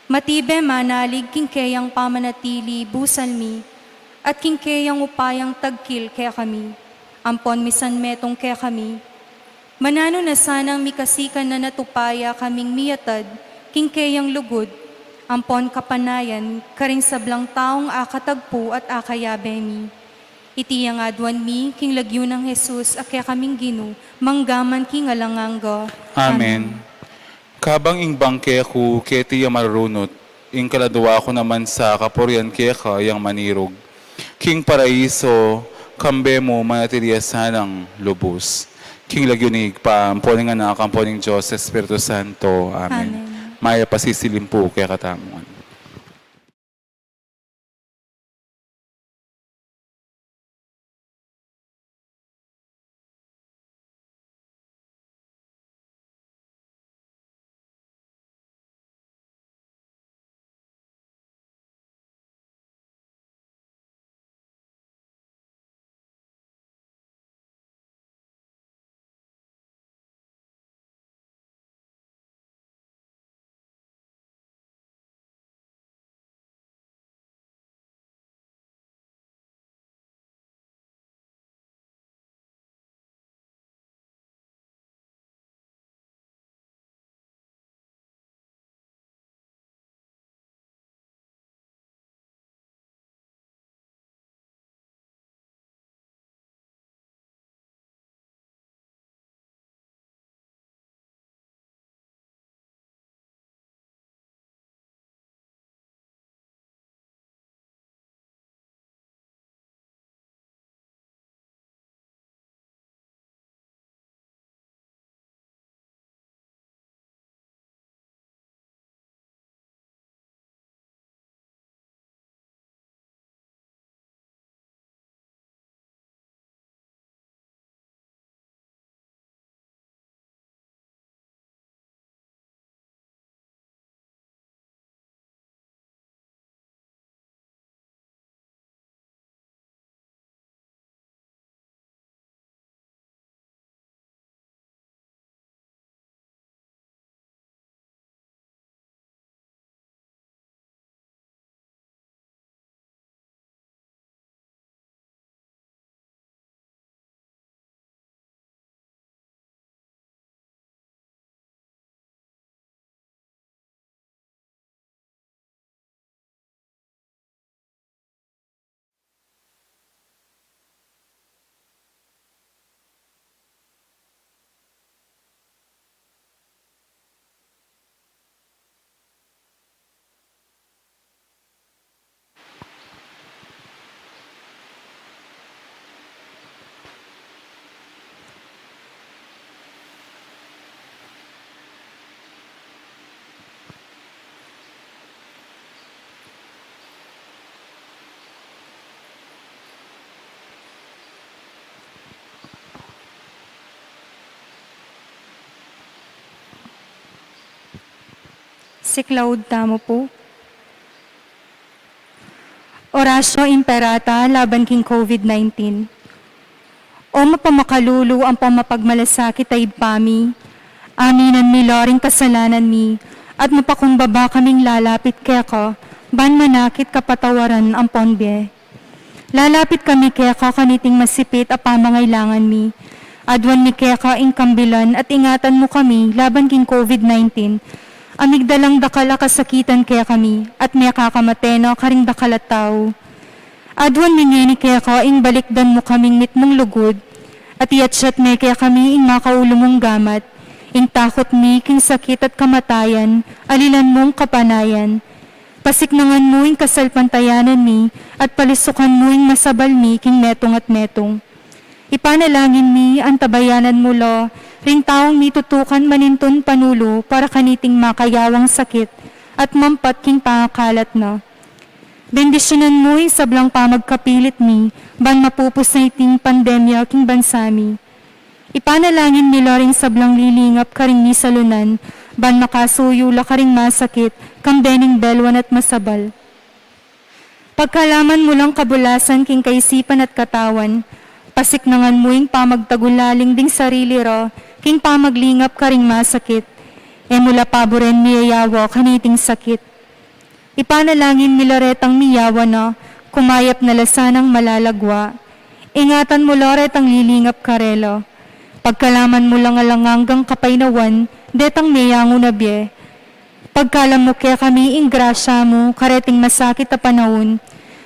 Matibe manalig king keyang pamanatili busal mi, at king keyang upayang tagkil kekami, ampon misan metung kekami. Mananu na sanang mikasikan na at upaya kaming miyatad king keyang lugud, ampon kapanayan karing sablang taung akatagpu at akayabe mi. Iti ing aduan mi king lagyu nang Jesus a kekaming Ginu, mangga man king alang angga. Amen. Amen. Kabang ing bangke ku keti ya marurunut, ing kaladua ku naman sa kapurian keka yang manirug. King paraiso, kambe mu manatili ya sanang lubus. King lagyu ning Ibpa, ampo ning Anak, ampo ning Dios Espiritu Santo. Amen. Amen. Mayap a sisilim pu kekatamu ngan. Siklaud tamu pu. Oratio Imperata laban king COVID nineteen. O mapamakalulu ampong mapagmalasakit a Ibpa mi, aminan mi la ring kasalanan mi, at mapakumbaba kaming lalapit keka, ban manakit kapatawaran ampon bie. Lalapit kami keka kaniting masipit a pamangailangan mi. Aduan mi keka ing kambilan at ingatan mu kami laban king COVID nineteen, a migdalang dakal a kasakitan kekami, at mekakamate na karing dakal a tau. Aduan mi ngeni keka ing balikdan mu kaming mitmung lugud, at iatsat me kekami ing makaulu mung gamat, ing takut mi king sakit at kamatayan, alilan mung kapanayan. Pasiknangan mu ing kasalpantayanan mi, at palusukan mu ing masabal mi king metung at metung. Ipanalangin mi, antabayanan mu la ring taung mitutukan manintun panulu para kaniting makayawang sakit at mampat king pangakalat na. Bendisyunan mu ing sablang pamagkapilit mi, ban mapupus na iting pandemya king bansa mi. Ipanalangin mi la ring sablang lilingap karing misalunan, ban makasuyu la karing masakit, kambe ning belwan at masabal. Pagkalaman mu lang kabulasan king kaisipan at katawan, pasiknangan mu ing pamagtagulaling ding sarili ra, king pamaglingap karing masakit. E mu la paburen miyayawa kaniting sakit. Ipanalangin mi la retang miyawa na, kumayap na la sanang malalagwa. Ingatan mu la retang lilingap karela. Pagkalaman mu lang alang anggang kapaynawan, detang meyangu na bie. Pagkalam mu kekami ing grasya mu, kareting masakit a panaun,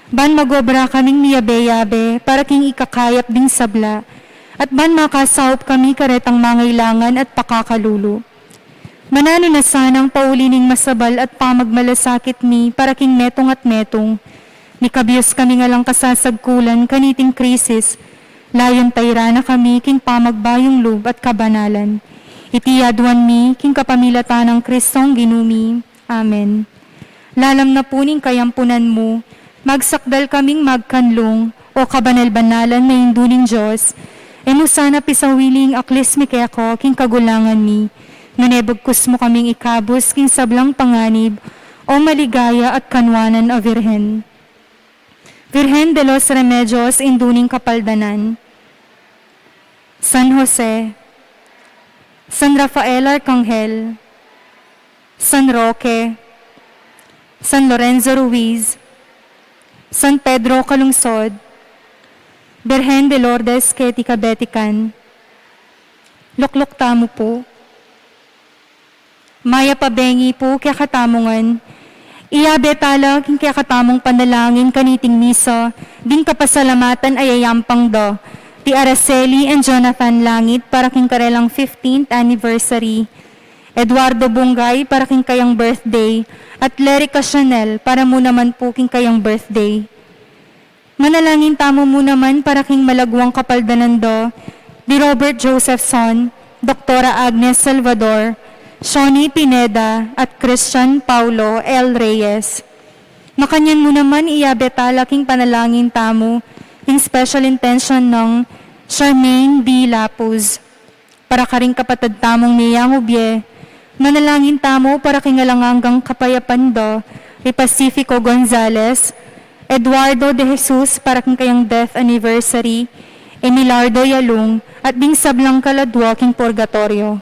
ban magobra kaming miyabe-yabe para king ikakayap ding sabla, at ban makasaup kami karetang mangailangan at pakakalulu. Mananu na sanang pauli ning masabal at pamagmalasakit mi para king metung at metung. Mikabius kami ngan lang kasasagkulan kaniting krisis, layun tairan na kami king pamagbayung lub at kabanalan. Iti aduan mi king kapamilatan nang Kristong Ginu mi. Amen. Lalam na pu ning kayampunan mu, magsakdal kaming magkanlung, o kabanal-banalan na Indu ning Dios. E mu sana pisawili ing aklis mi keka king kagulangan mi, nune bagkus mu kaming ikabus king sablang panganib, o maligaya at kanwanan a Virgen. Virgen de los Remedios, Indu ning Kapaldanan. San Jose, San Rafael Arcangel, San Roque, San Lorenzo Ruiz, San Pedro Calungsod, Birhen de Lourdes keti kabetikan. Lukluk tamu pu. Mayap a bengi pu kekatamu ngan. Iyabe tala king kekatamung panalangin kaniting misa ding kapasalamatan a yayampang da ti Araceli and Jonathan Langit para king karelang fifteenth anniversary, Eduardo Bungay para king kayang birthday, at Lerica Chanel para mu naman pu king kayang birthday. Manalangin tamu mu naman para king malagwang kapaldanan da di Robert Josephson, Doktora Agnes Salvador, Shoni Pineda, at Christian Paulo L. Reyes. Makanyan mu naman iyabe tala king panalangin tamu ing special intention nang Charmaine B. Lapuz. Para karing kapatad tamung miyangubye, manalangin tamu para king alang anggang kapayapan da i Pacifico Gonzales, Eduardo de Jesus para king kayang death anniversary, Emilardo Yalung, at ding sablang kaladwa king purgatoryo.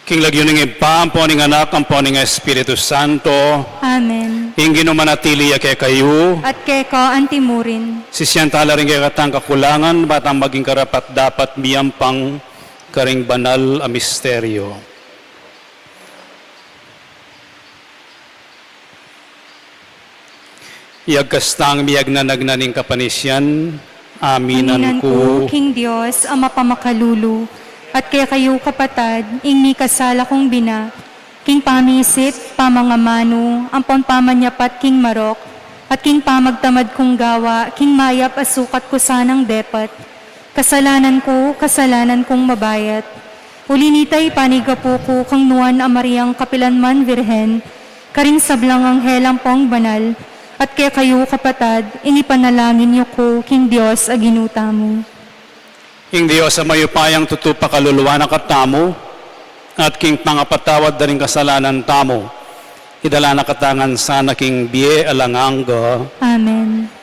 King lagyu ning Ibpa, ampo ning Anak, ampo ning Espiritu Santo. Amen. Ing Ginu manatili ya kekayu. At keka antimurin. Sisian tala ring kekatang kakulangan, ban tang maging karapat-dapat miyampang karing banal a misteryo. Iyagkas tang miyagnanagnan ning kapanisian, aminan ku king Dios a mapamakalulu, at kekayu kapatad, ing mikasala kung bina, king pamisip, pamangamanu, ampon pamanyapat king marok, at king pamagtamad kung gawa, king mayap a sukat ku sanang depat, kasalanan ku, kasalanan kung mabayat. Uli nita, ipanigapu ku kang Nuan a Mariang kapilan man Virgen, karing sablang anghel ampong banal, at kekayu kapatad, ing ipanalangin yu ku king Dios a Ginu tamu. Ing Dios a mayupayang tutu pakaluluan na katamu, at king pangapatawad da ring kasalanan tamu, idala na katamu ngan sana king bie alang angga. Amen.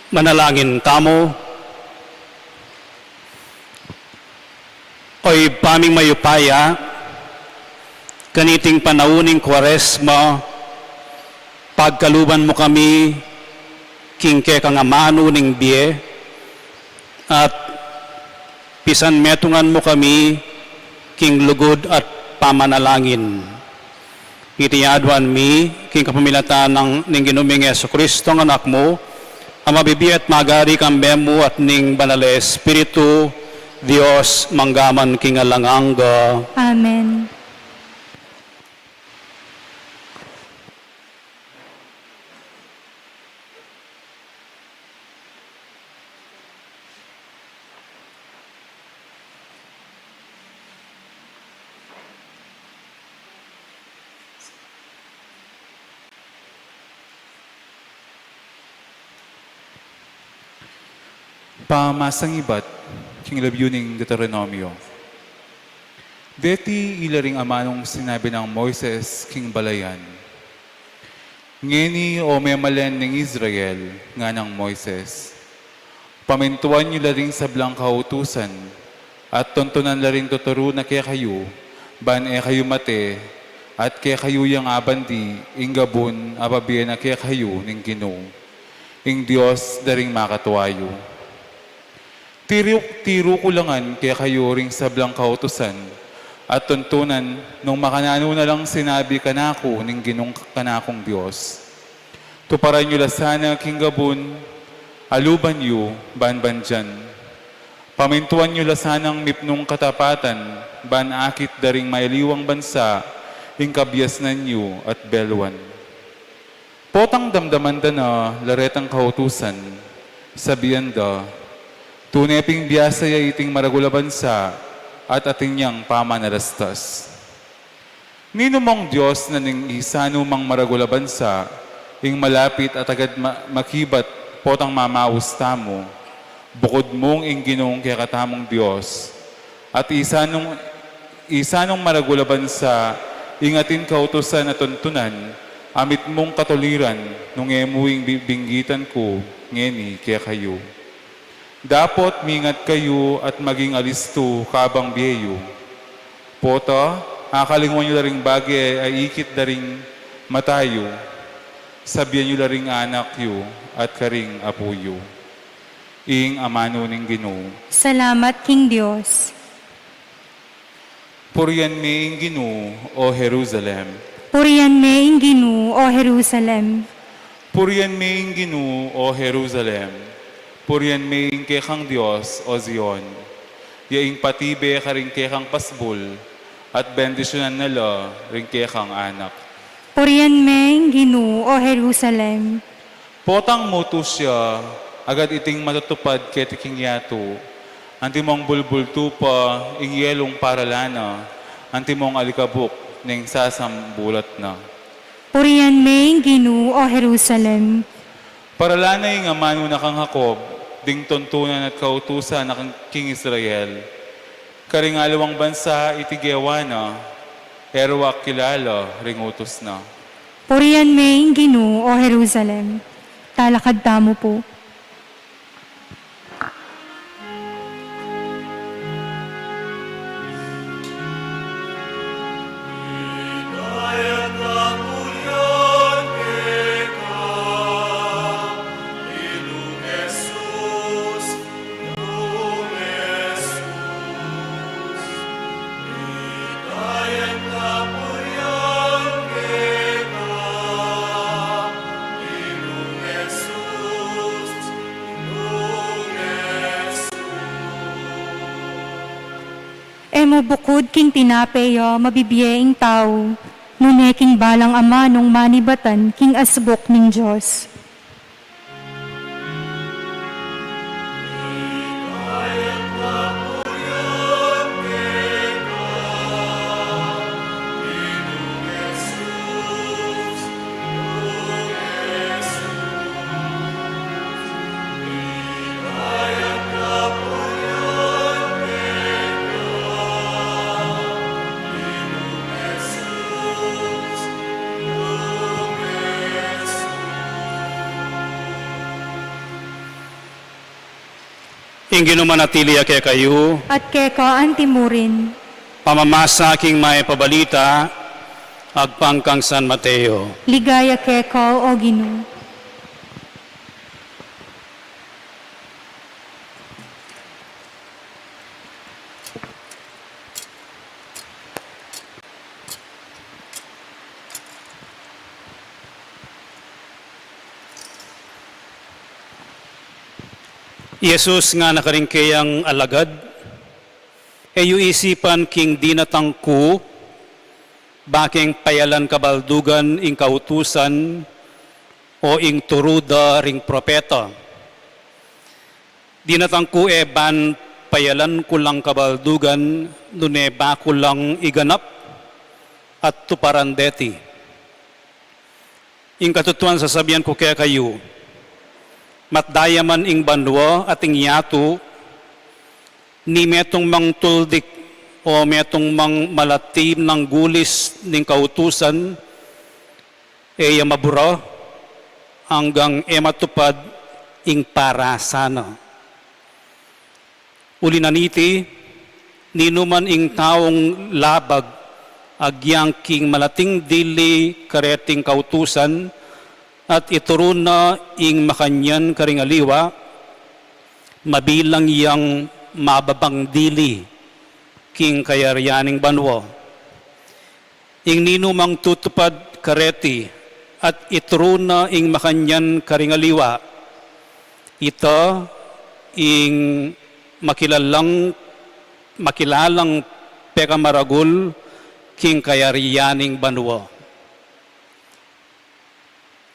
Manalangin tamu. O Ibpa ming mayupaya, kaniting panaun ning Kuaresma, pagkaluban mu kami king kekang amanu ning bie, at pisanmetungan mu kami king lugud at pamanalangin. Iti aduan mi king kapamilatan nang ning Ginu ming Jesucristo, a Anak mu, a mabibie at magari kambe mu at ning Banal a Espiritu, Dios, mangga man king alang angga. Amen. Pamamasang ibat king labyu ning Deuteronomio. Deti ila ring amanung sinabi nang Moises king balayan. Ngeni, o memalen ning Israel, nganang Moises, pamintuan yu la ring sablang kautusan, at tuntunan la ring tuturu na kekayu, ban e kayu mate, at kekayu yang abandi ing gabun a pabie na kekayu ning Ginu, ing Dios da ring makatua yu. Tiru, tiru ku la ngan kekayu ring sablang kautusan at tuntunan nung makananu na lang sinabi kanaku ning Ginung kanakung Dios. Tuparan yu la sana king gabun a luban yu ban bandian. Pamintuan yu la sanang mipnung katapatan ban akit da ring mailiwang bansa ing kabiasnan yu at beluan. Potang damdaman da na la retang kautusan, sabian da, "Tune ping biasa ya iting maragul a bansa at atin yang pamanalastas." Ninumong Dios na ning isanu mang maragul a bansa ing malapit at agad ma-, makibat potang mamaus tamu, bukud mung ing Ginung kekatamung Dios, at isanung, isanung maragul a bansa ing atin kautusan a tuntunan a mitmung katuliran nung e mu ing bi-, binggitan ku ngeni kekayu. Dapot mingat kayu at maging alistu kabang bie yu. Pota, akalingwan yu la ring bage a ikit da ring mata yu, sabian yu la ring anak yu at karing apu yu. Ing amanu ning Ginu. Salamat king Dios. Purian me ing Ginu, o Jerusalem. Purian me ing Ginu, o Jerusalem. Purian me ing Ginu, o Jerusalem. Purian me ing kekang Dios, o Zion. Ya ing patibe karing kekang pasbul, at bendisyunan na la ring kekang anak. Purian me Ginu, o Jerusalem. Potang mutus ya, agad iting matutupad keti king yatu, antimong bulbultu pa ing yelung paralan na, antimong alikabuk ning sasambulat na. Purian me ing Ginu, o Jerusalem. Paralan na ing amanu na kang Jacob, ding tuntunan at kautusan na kang king Israel. Karing aliwang bansa iti gewa na, e ra wa kilala ring utus na. Purian me ing Ginu, o Jerusalem. Talakad tamu pu. E mu bukud king tinape ya mabibie ing tau, nune king balang amanung manibatan king asbuk ning Dios. Ing Ginu manatili ya kekayu. At keka antimurin. Pamamasa king Mayap a Balita agpang kang San Mateo. Ligaya keka, o Ginu. I Jesus ngana karing keyang alagad, e yu isipan king dinatang ku, ba keng payalan kabaldugan ing kautusan, o ing turu da ring propeta. Dinatang ku e ban payalan ku lang kabaldugan, nune ba ku lang iganap at tuparan deti. Ing katutuan sasabian ku kekayu, matda ya man ing banua at ing yatu, ni metung mang tuldik o metung mang malati nang gulis ning kautusan, e ya mabura anggang e matupad ing parasa na. Uli na niti, ninuman ing taung labag agyang king malating dili kareting kautusan, at ituru na ing makanyan karing aliwa, mabilang yang mababang dili king kayarian ning banua. Ing ninumang tutupad kareti at ituru na ing makanyan karing aliwa, ita ing makilalang, makilalang pekamaragul king kayarian ning banua.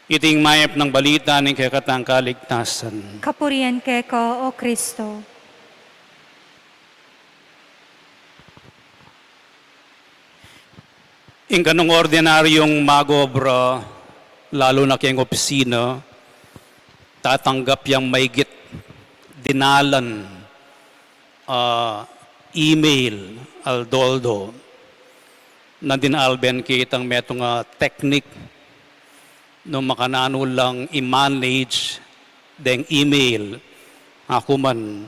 Iti ing mayap nang balita ning kekatang kaligtasan. Kapurian keka, o Kristo. Ing kanung ordinaryung mag-obra, lalu na keng opisina, tatanggap yang maigit dinalan, ah, email, aldo-aldo. Nandin alben kitang metung a teknik, nung makananu lang i-manage deng email, aku man,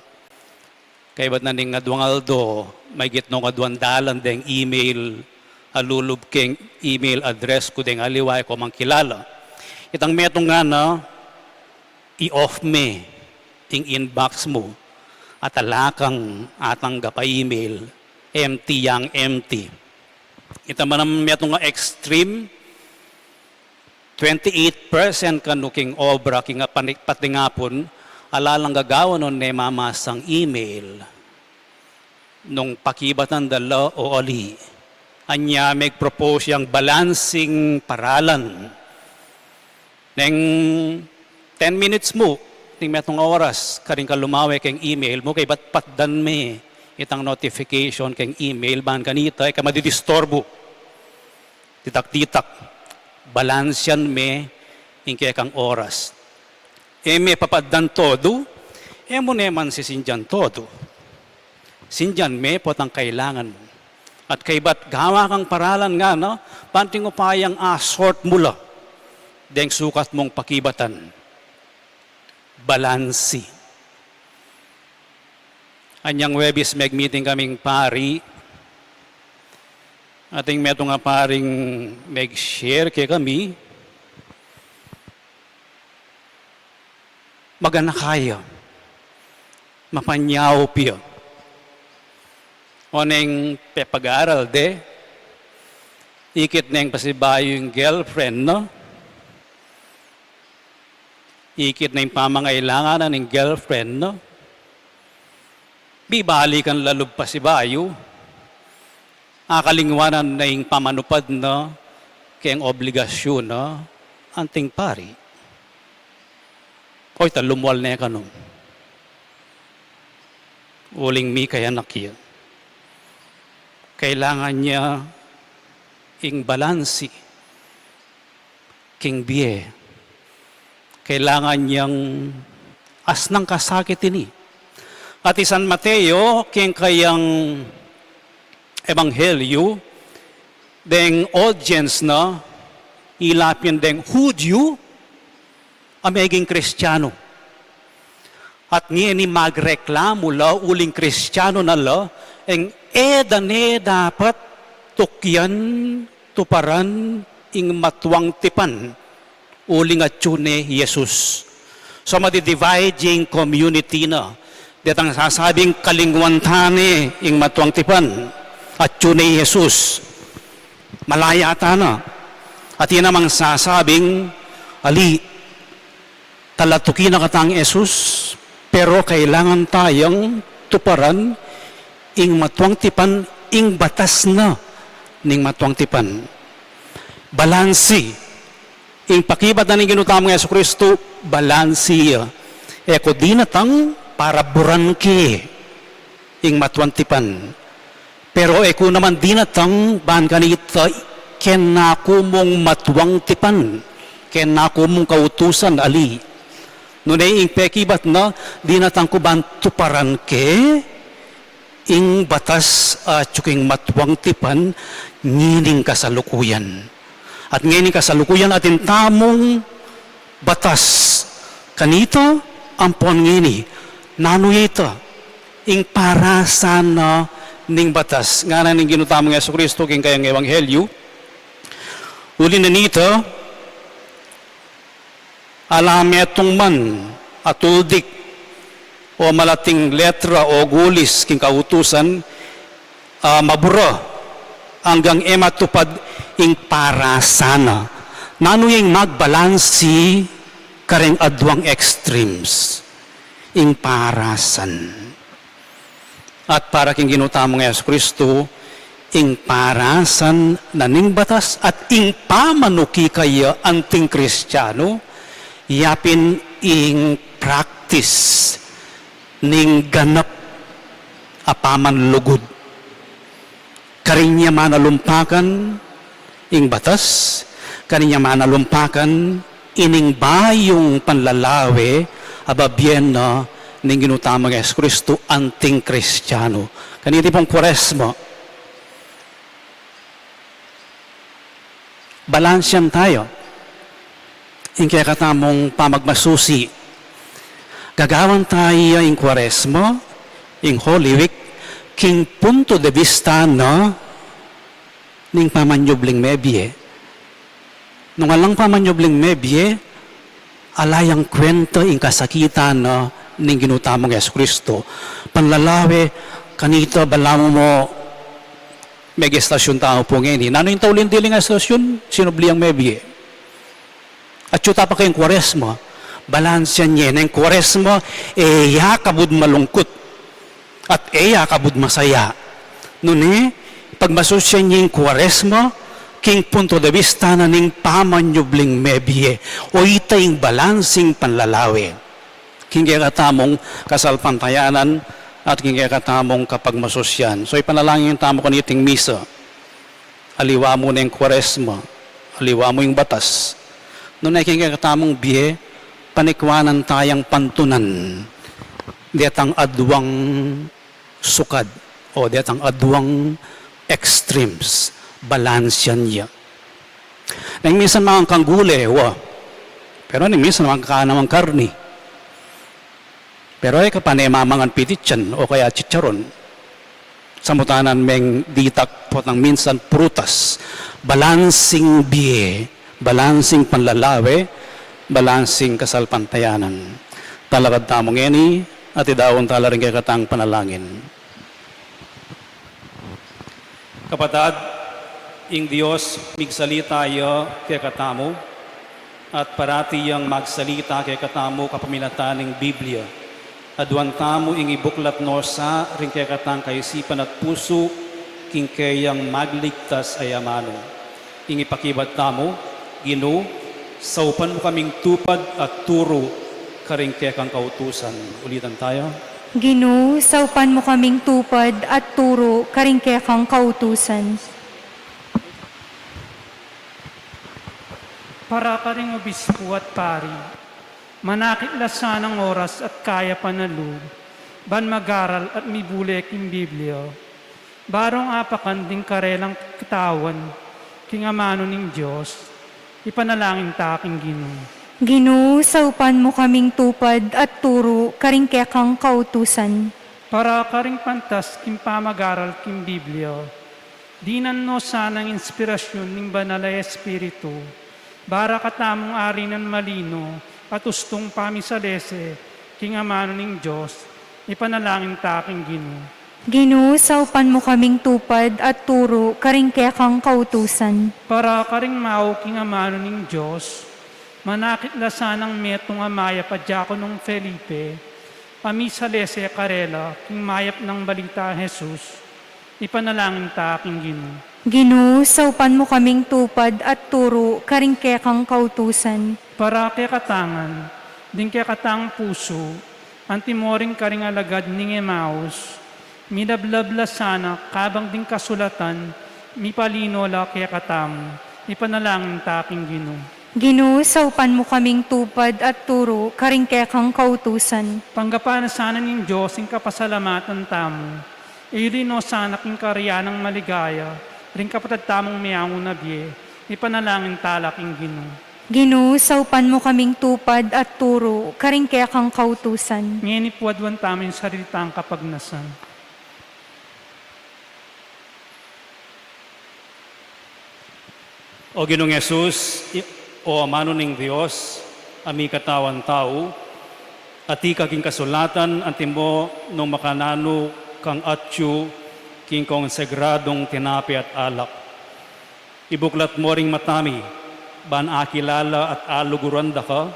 kaybat na ning aduang aldo, maigit nung aduang dalan deng email, a lulub keng email address ku deng aliwa e ku mang kilala. Itang metung ngana, i-off me ing inbox mu, at ala kang atanggap a email, empty yang empty. Ita man a metung a extreme, twenty-eight percent kanu king obra king apani-, patingapun, ala lang gagawan nune mamasang email nung pakibatan da la o ali. Anya meg-propose yang balancing paralan. Neng ten minutes mu, ning metung a oras, karin ka lumawe keng email mu, kaybat patdan me itang notification keng email, ban kanita, e ka madidisturbu. Ditak-ditak, balansian me ing kekang oras. E me papatdan todo, e mu ne man sisindian todo. Sindian me potang kailangan mu. At kaybat gawa kang paralan ngana, panting upayang a-sort mu la deng sukat mung pakibatan. Balansi. Anyang Huwebes, meg-meeting kaming pari. Ating metung a paring meg-share kekami. Maganaka ya. Mapanyaup ya. Oneng pepag-aral de, ikit neng pasibayu ing girlfriend na. Ikit na ing pamangailangan na ning girlfriend na. Bibalikan la lub pasibayu. Akalingwanan na ing pamanupad na keng obligasyun na anting pari. Oy, ta lumwal ne kanu. Uling mikayanak ya. Kailangan ya ing balansi king bie. Kailangan yang asnang kasakit ini. At i San Mateo, keng kayang ebanghelyu, deng audience na, ila pin deng Hudyu a meging Kristiano. At ngeni magreklamu la uling Kristiano na la, e da ne dapat tukyan, tuparan ing matuang tipan, uling atyu ne i Jesus. So, madi-divide ing community na. Detang sasabing kalingwan ta ne ing matuang tipan, atyu ne i Jesus. Malaya ta na. At i namang sasabing, ali, talatuki na katang Jesus, pero kailangan tayang tuparan ing matuang tipan, ing batas na ning matuang tipan. Balansi, ing pakibat na ning Ginu tamung Jesucristo, balansi ya. E ku dinatang para buran ke ing matuang tipan. Pero e ku naman dinatang ban kanita kena ku mung matuang tipan, kena ku mung kautusan, ali. Nune ing pekibat na, dinatang ku ban tuparan ke ing batas atyu king matuang tipan ngening kasalukuyan. At ngening kasalukuyan atin tamung batas kanita ampon ngeni. Nanu ya ita? Ing parasan na ning batas. Ngana ning Ginu tamung Jesucristo king kayang ebanghelyu, uli na nita, ala metung man a tuldik o malating letra o gulis king kautusan, a mabura anggang e matupad ing parasan na. Nanu ya ing magbalansi kareng aduang extremes? Ing parasan. At para king Ginu tamung Jesucristo, ing parasan na ning batas at ing pamanuki kaya anting Kristiano, ya pin ing practice ning ganap a pamanlugud. Karin ya manalumpakan ing batas, karin ya manalumpakan ining bayung panlalawe a babie na ning Ginu tamung Jesucristo anting Kristiano. Kaniti pung Kuaresma, balansian tayu ing kekatamung pamagmasusi. Gagawan tayu ing Kuaresma, ing Holy Week, king punto de vista na ning pamanyubling mebie. Nung alang pamanyubling mebie, ala yang kuenta ing kasakitan na ning Ginu tamung Jesucristo. Panlalawe, kanita balamu mu meg-estasyun ta pu ngeni. Nanu ing tauli ning dili estasyun? Sinubli yang mebie. Atyu ta pa keng Kuaresma, balansian ye neng Kuaresma, e ya kabud malungkut. At e ya kabud masaya. Nune, pagmasusian ye ing Kuaresma, king punto de vista na ning pamanyubling mebie, o ita ing balansing panlalawe king kekatamung kasalpantayanan at king kekatamung kapagmasusyan. So, ipanalangin tamu kaniting misa, aliwa mu neng Kuaresma, aliwa mu ing batas. Nune king kekatamung bie, panikwanan tayang pantunan detang aduang sukad, o detang aduang extremes, balansian ya. Neng minsan mangan kang gule, wa. Pero neng minsan mangan ka namang karni. Pero e ka pa ne mamangan pititsan o kaya chicharon. Samutanan meng ditak potang minsan prutas, balansing bie, balansing panlalawe, balansing kasalpantayanan. Talakad tamu ngeni, at idaun tala ring kekatang panalangin. Kapatad, ing Dios migsalita ya kekatamu, at parati yang magsalita kekatamu kapamilatan ning Biblia. Aduan tamu ing ibuklat no sa ring kekatang kaisipan at pusu, king keyang magligtas a amanu. Ing ipakibat tamu, Ginu, saupan mu kaming tupad at turu karing kekang kautusan. Ulitan taya. Ginu, saupan mu kaming tupad at turu karing kekang kautusan. Para karing obispo at pari, manakit la sanang oras at kayapan a lub, ban mag-aral at mibule king Biblia. Barung apakan ding karelang kitawan king amanu ning Dios, ipanalangin ta king Ginu. Ginu, saupan mu kaming tupad at turu karing kekang kautusan. Para karing pantas king pamag-aral king Biblia, dinan no sanang inspirasyun ning Banal a Espiritu, bara katamung arinan malino at ustung pamisalese king amanu ning Dios, ipanalangin ta king Ginu. Ginu, saupan mu kaming tupad at turu karing kekang kautusan. Para karing mau king amanu ning Dios, manakit la sanang metung a mayap a Diakonong Felipe, pamisalese karela king mayap nang balita Jesus, ipanalangin ta king Ginu. Ginu, saupan mu kaming tupad at turu karing kekang kautusan. Para kekatang ngan, ding kekatang pusu, antimo ring karing alagad ning Emaus, milablab la sana kabang ding kasulatan mipalino la kekatamu, ipanalangin ta king Ginu. Ginu, saupan mu kaming tupad at turu karing kekang kautusan. Tanggapan na sana ning Dios ing kapasalamatan tamu, iuli no sana king karian nang maligaya ring kapatad tamung meangu na bie, ipanalangin ta la king Ginu. Ginu, saupan mu kaming tupad at turu karing kekang kautusan. Ngeni pu aduan tamu ing sarili tang kapagnasan. O Ginung Jesus, i-, o Amanu ning Dios, a mikatawan tau, atiu ka king kasulatan, antimo nung makananu kang atyu king konsagradung tinape at alak. Ibuklat mo ring mata mi, ban akilala at aluguran da ka,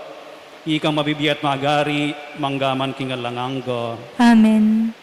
ikang mabibie at magari, mangga man king alang angga. Amen.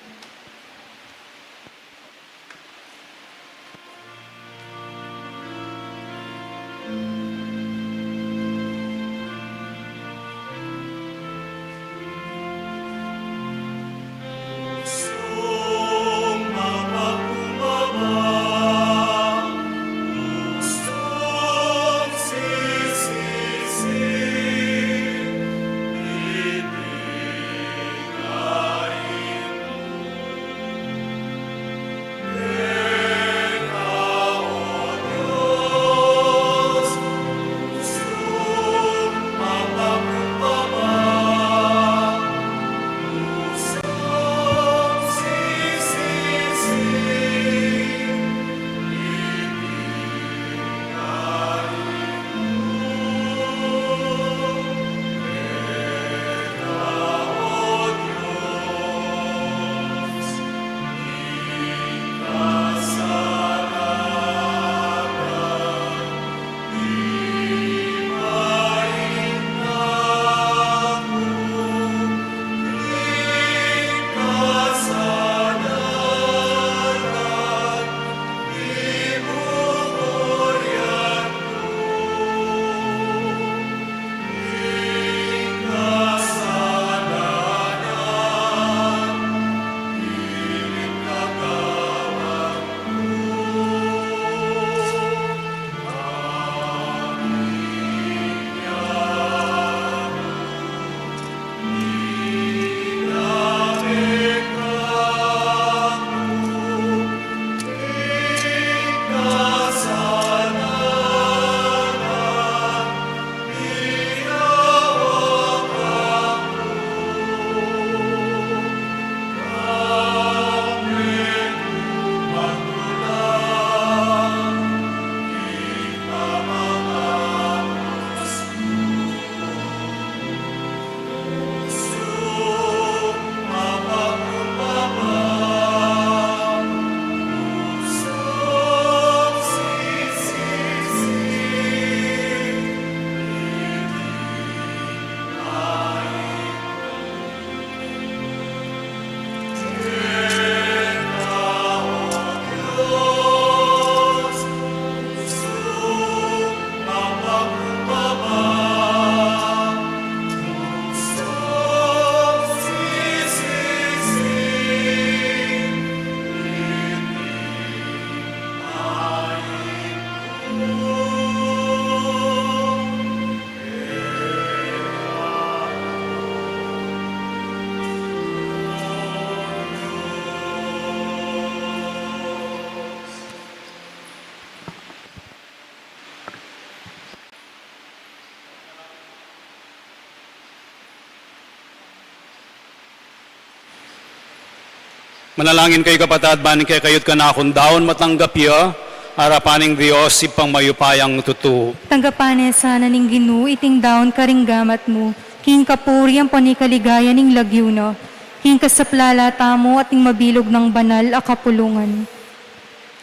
Manalangin kayu, kapatad, ban kekayu't kanakung daun matanggap ya arapan ning Dios Ibpang mayupayang tutu. Tanggapan ne sana ning Ginu iting daun karing gamat mu, king kapurian ampon king kaligayan ning lagyu na, king kasaplalan tamu at ning mabilug nang banal a kapulungan.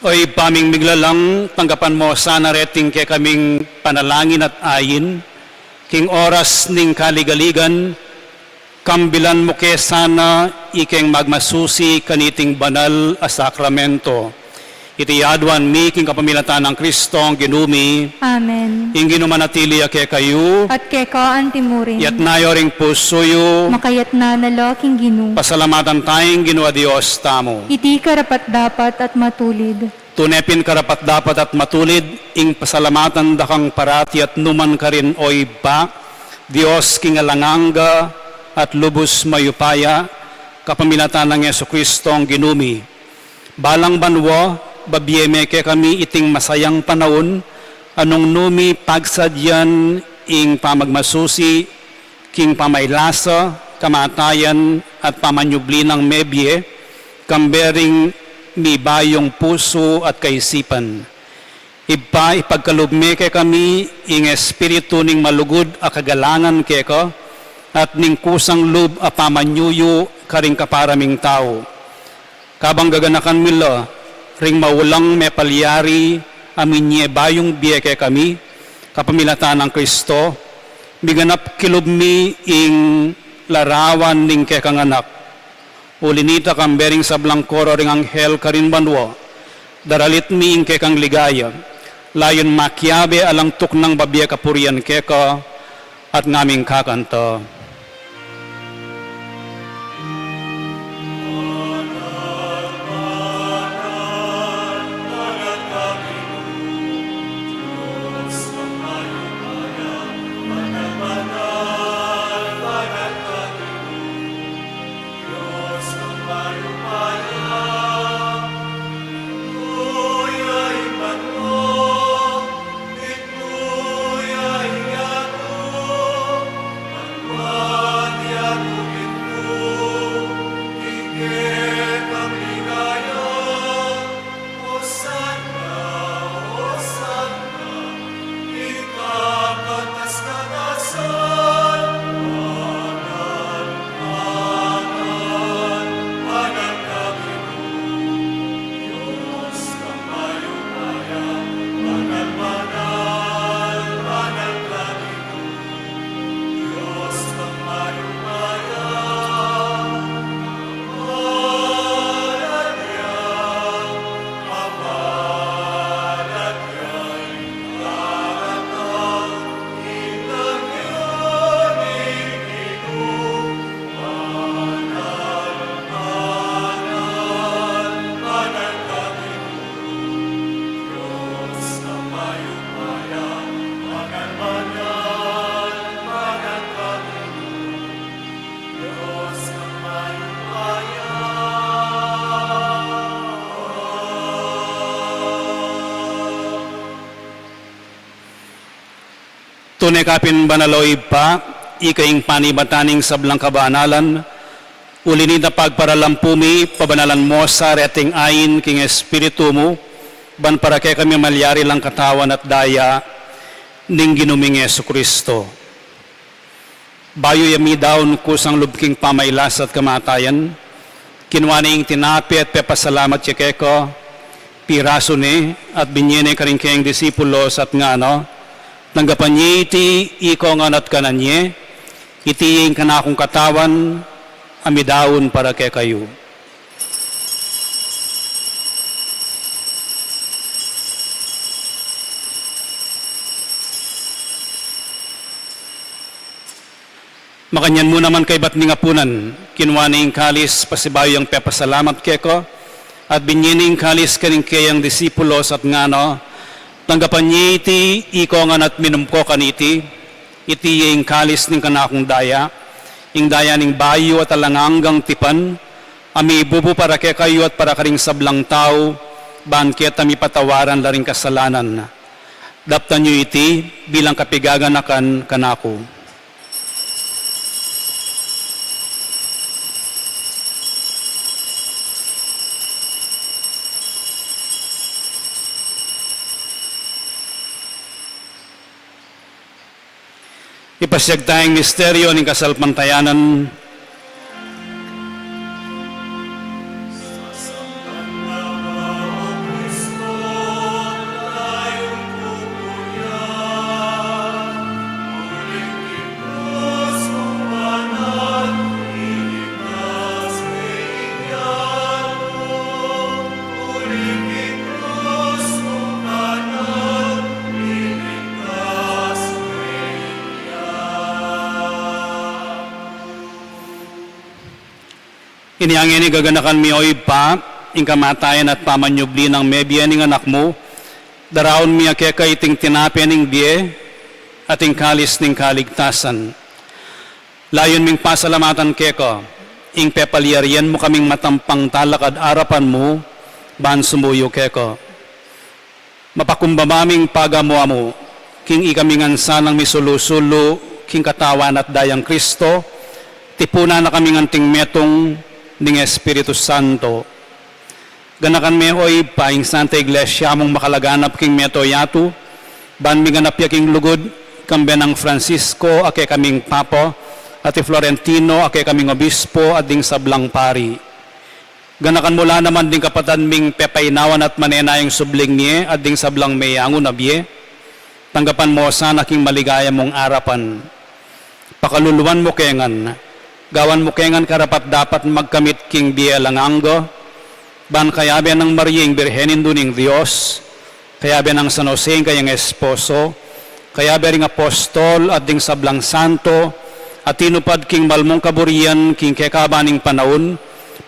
O Ibpa ming miglalang, tanggapan mu sana reting kekaming panalangin at ain, king oras ning kaligaligan, kambilan mu ke sana ikeng magmasusi kaniting banal a sakramento. Iti aduan mi king kapamilatan nang Kristong Ginu mi. Amen. Ing Ginu manatili ya kekayu. At keka antimurin. Yatna yu ring pusu yu. Makayatna na la king Ginu. Pasalamatan taya ing Ginu a Dios tamu. Iti karapat-dapat at matulid. Tune pin karapat-dapat at matulid ing pasalamatan da kang parati at nukarin man, o Ibpa, Dios king alang angga at lubus mayupaya, kapamilatan nang Jesukristong Ginu mi. Balang banua, babie me kekami iting masayang panaun, a nung nu mi pagsadyan ing pamagmasusi king pamailasa, kamatayan, at pamanyubli nang mebie, kambe ring mibayung pusu at kaisipan. Ibpa, ipagkalub me kekami ing espiritu ning malugud a kagalangan keka, at ning kusang lub a pamanyuyu karing kapara ming tau. Kabang gaganakan mi la ring maulang mepalyari a minye bayung bie kekami, kapamilatan nang Kristo, miganap kilub mi ing larawan ning kekang Anak. Uli nita, kambe ring sablang koro ring anghel karin banua, daralit mi ing kekang ligaya, layun makiabe alang tuknang babie kapurian keka, at ngaming kakanta. Tune ka pin banal, o Ibpa, ika ing panibatan ning sablang kabanalan. Uli nita, pagparalampu mi, pabanalan mo sa reting ain king Espiritu mu, ban para kekami malyari lang Katawan at Daya ning Ginu ming Jesucristo. Bayu ya midaun kusang lub king pamailas at kamatayan, kinua ne ing tinape at pepasalamat ya keka, pirasu ne at binye ne karing kayang disipulos at ngana: Tanggapan ye iti, ikongan at kanan ye, iti ing kanakung katawan a midaun para kekayu. Makanyan mu naman kaybat ning apunan, kinua ne ing kalis, pasibayu yang pepasalamat keka, at binye ne ing kalis karing kayang disipulos at ngana: Tanggapan ye iti, ikongan at minum ko kaniti, iti ya ing kalis ning kanakung daya, ing daya ning bayu at alang anggang tipan, a mibubu para kekayu at para karing sablang tau, ban keta mipatawaran la ring kasalanan. Daptan yu iti bilang kapigaganakan kanaku. Ipasiag taya ing misteryo ning kasalpantayanan. Inya ngeni gaganakan mi, O Ibpa, ing kamatayan at pamanyubli nang mebie ning Anak mu, daraun mi keka iting tinape ning bie at ing kalis ning kaligtasan. Layun ming pasalamatan keka ing pepalyarian mu kaming matampang talakad arapan mu ban sumuyu keka. Mapakumbaba ming pagamu-amu king ikami ngan sanang misulu-sulu king katawan at dayang Kristo, tipunan na kaming anting metung ning Espiritu Santo. Ganakan me, O Ibpa, ing Santa Iglesia mung makalaganap king mabilug a yatu, ban minganap ya king lugud, kambe nang Francisco a kekaming Papa, at i Florentino a kekaming Obispo, at ding sablang pari. Ganakan mu la naman ding kapatad ming pepainawan at manenayang subling mie at ding sablang meyangu na bie. Tanggapan mu sana king maligaya mung arapan. Pakaluluan mu ke ngan, gawan mu ke ngan karapat-dapat magkamit king bie alang angga, ban kayabe nang Maria ing Birhen Indu ning Dios, kayabe nang San Jose ing kayang esposo, kayabe ring apostol at ding sablang santo a tinupad king mal mung kaburian king kekaban ning panaun,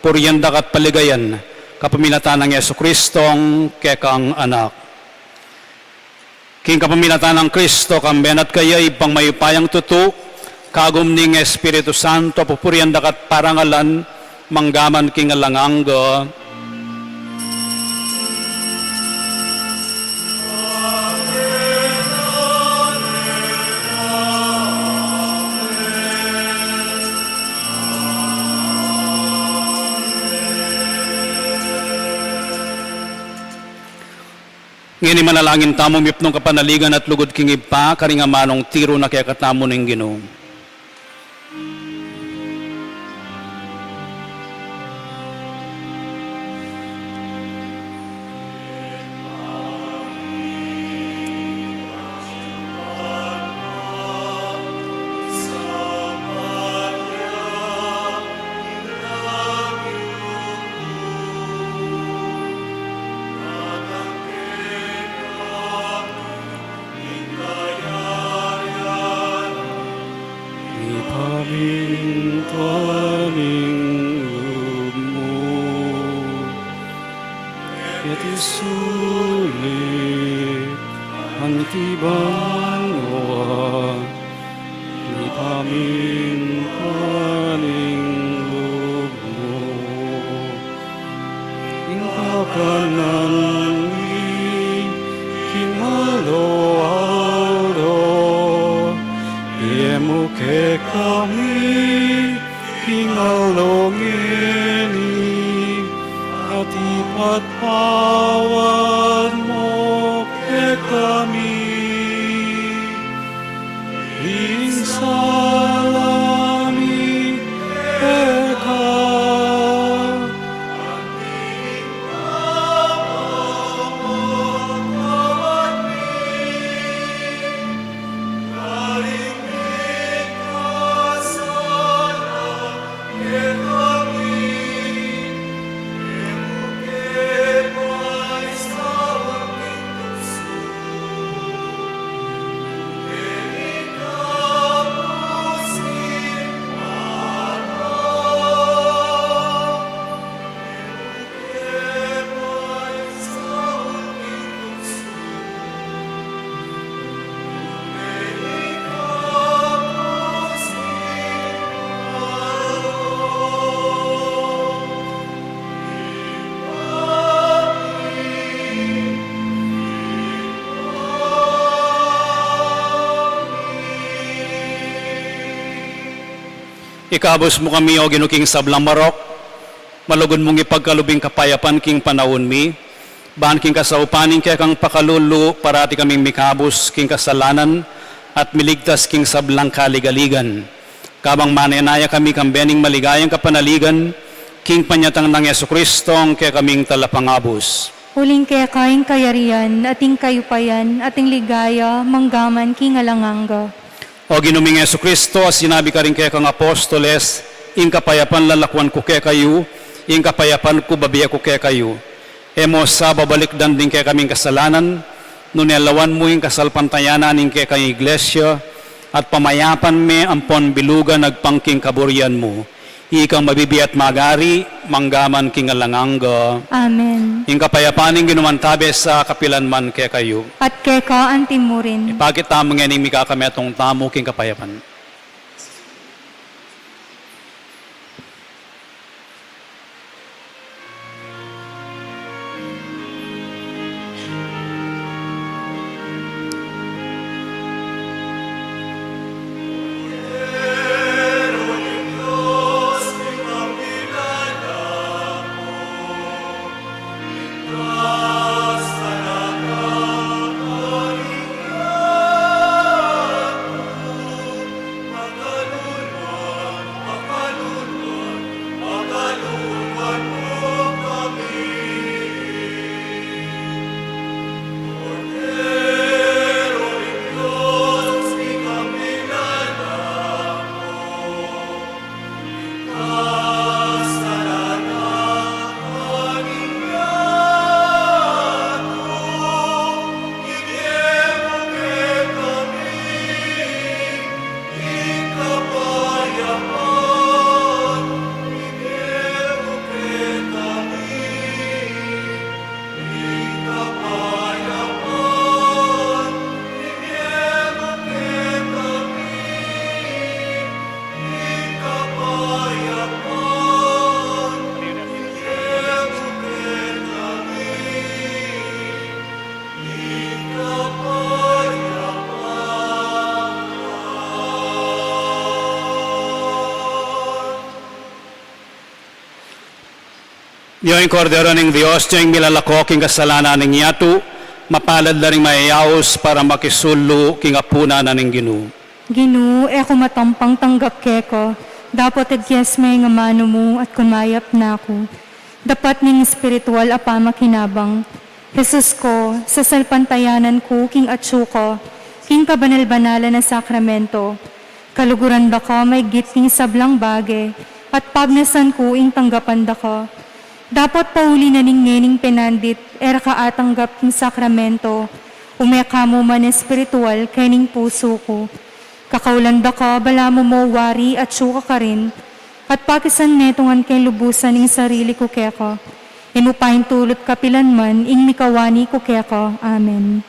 purian da ka at paligayan kapamilatan nang Jesucristong kekang Anak. King kapamilatan nang Kristo, kambe na at kaya, Ibpang mayupayang tutu, kagum ning Espiritu Santo, pupurian da ka at parangalan, mangga man king alang angga. Ngeni manalangin tamu, mipnung kapanaligan at lugud king Ibpa, karing amanung tiru na kekatamu ning Ginu. Mipamintuan ing lub mu keti sulip anti banua. Mipamintuan ing lub mu. Ing kakanan mi king aldo-aldo, ibie mu kekami king aldo ngeni, at ipatpawad mu kekami ing sala mi keka, anti ing pamagpatawad mi karing mikasala kekami. Ikabus mu kami, O Ginu, king sablang marok, malugud mung ipagkalub ing kapayapan king panaun mi, ban king kasaupan ning kekang pakalulu, parati kaming mikabus king kasalanan, at miligtas king sablang kaligaligan. Kabang manenaya kami kambe ning maligayang kapanaligan, king panyatang nang Jesucristo, a kekaming talapangabus. Uling keka ing kayarian, at ing kayupayan, at ing ligaya, manggaman king alang angga. O Ginu ming Jesucristo, a sinabi karing kekang apostoles, ing kapayapan lalakwan ku kekayu, ing kapayapan ku bibie ku kekayu. E mu sa babalikdan ding kekaming kasalanan, nune lawan mu ing kasalpantayanan ning kekang Iglesia, at pamayapan me ampon bilugan agpang king kaburian mu. Ikang mabibie at magari, manggaman king alang angga. Amen. Ing kapayapan ning Ginu mantabe sa kapilan man kekayu. At keka antimurin. Ipakit tamu ngening mikakametung tamu king kapayapan. Io ing Kordero ning Dios, io ing milalako king kasalanan ning yatu, mapalad la ring mayayaus para makisulu king apunan na ning Ginu. Ginu, e ku matampang tanggap keka, dapot agyas me ing amanu mu at kumayap na ku. Dapat ning espiritual a pamakinabang. Jesus ko, sasalpantayanan ku king atsu ka, king kabanal-banalan a sakramento. Kaluguran da ka maigit king sablang bage, at pagnasan ku ing tanggapan da ka. Dapot pauli na ning ngening penandit, e ra ka atanggap king sakramento, ume ka mu man espiritual kening pusu ku. Kakaulan da ka, balamu mo wari atsu ka karin, at pakisanmetungan ke king lubusan ing sarili ku keka. E mu paintulut kapilan man ing mikawani ku keka. Amen.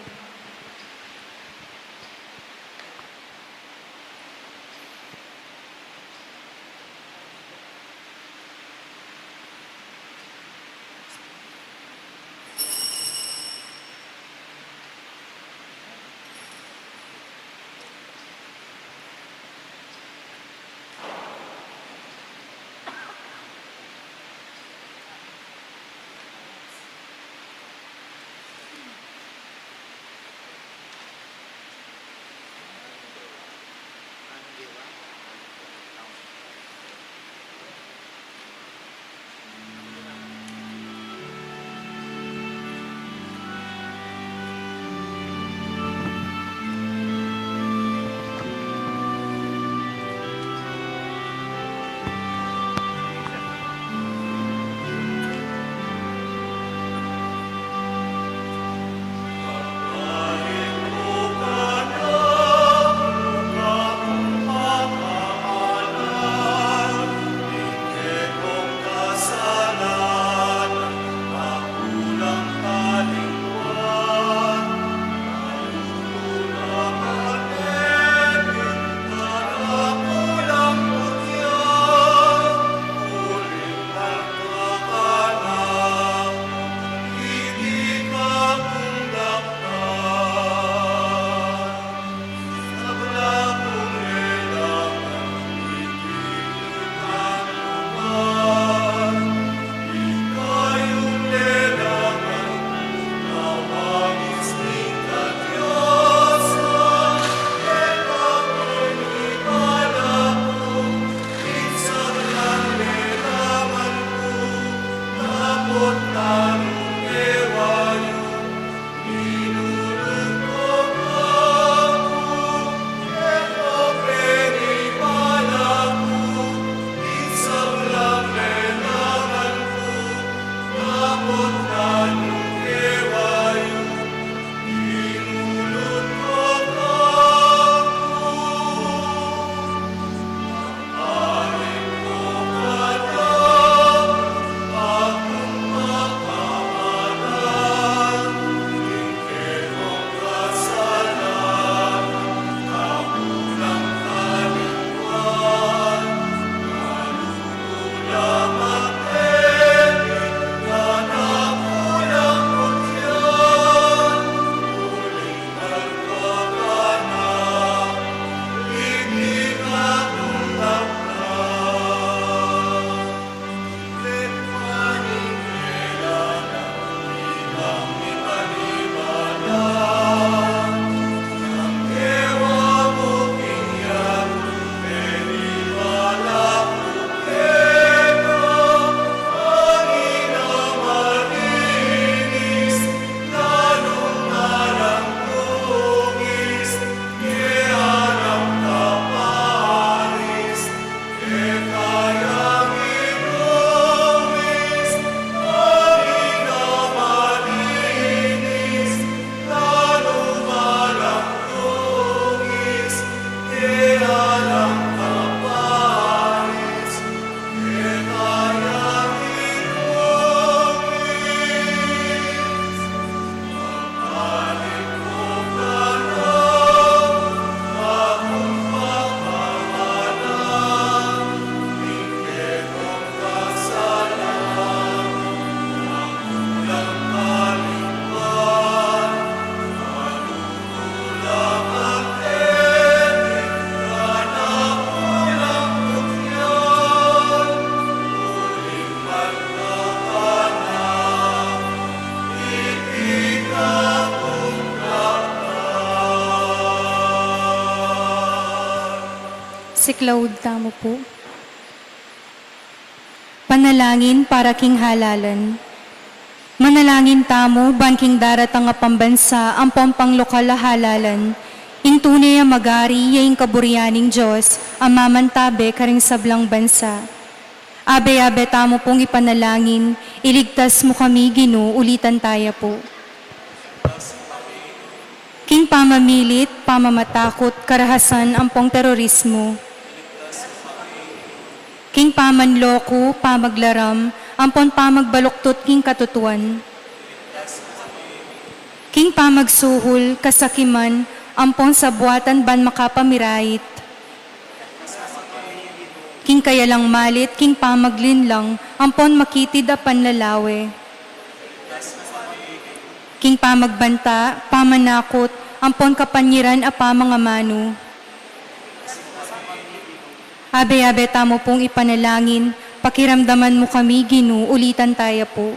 Siklaud tamu pu. Panalangin para king halalan. Manalangin tamu ban king daratang a pambansa ampong panglokal a halalan, ing tune a magari ya ing kaburian ning Dios a mamantabe karing sablang bansa. Abe-abe tamu pung ipanalangin, iligtas mu kami, Ginu, ulitan taya pu. King pamamilit, pamamatakut, karahasan ampong terorismu. King pamanloko, pamaglaram, ampon pamagbaluktut king katutuan. King pamagsuhul, kasakiman, ampon sabuatan ban makapamirait. King kayalang malit, king pamaglinlang, ampon makitid a panlalawe. King pamagbanta, pamanakut, ampon kapanyiran a pamangamanu. Abe-abe tamu pung ipanalangin, pakiramdaman mu kami, Ginu, ulitan taya pu.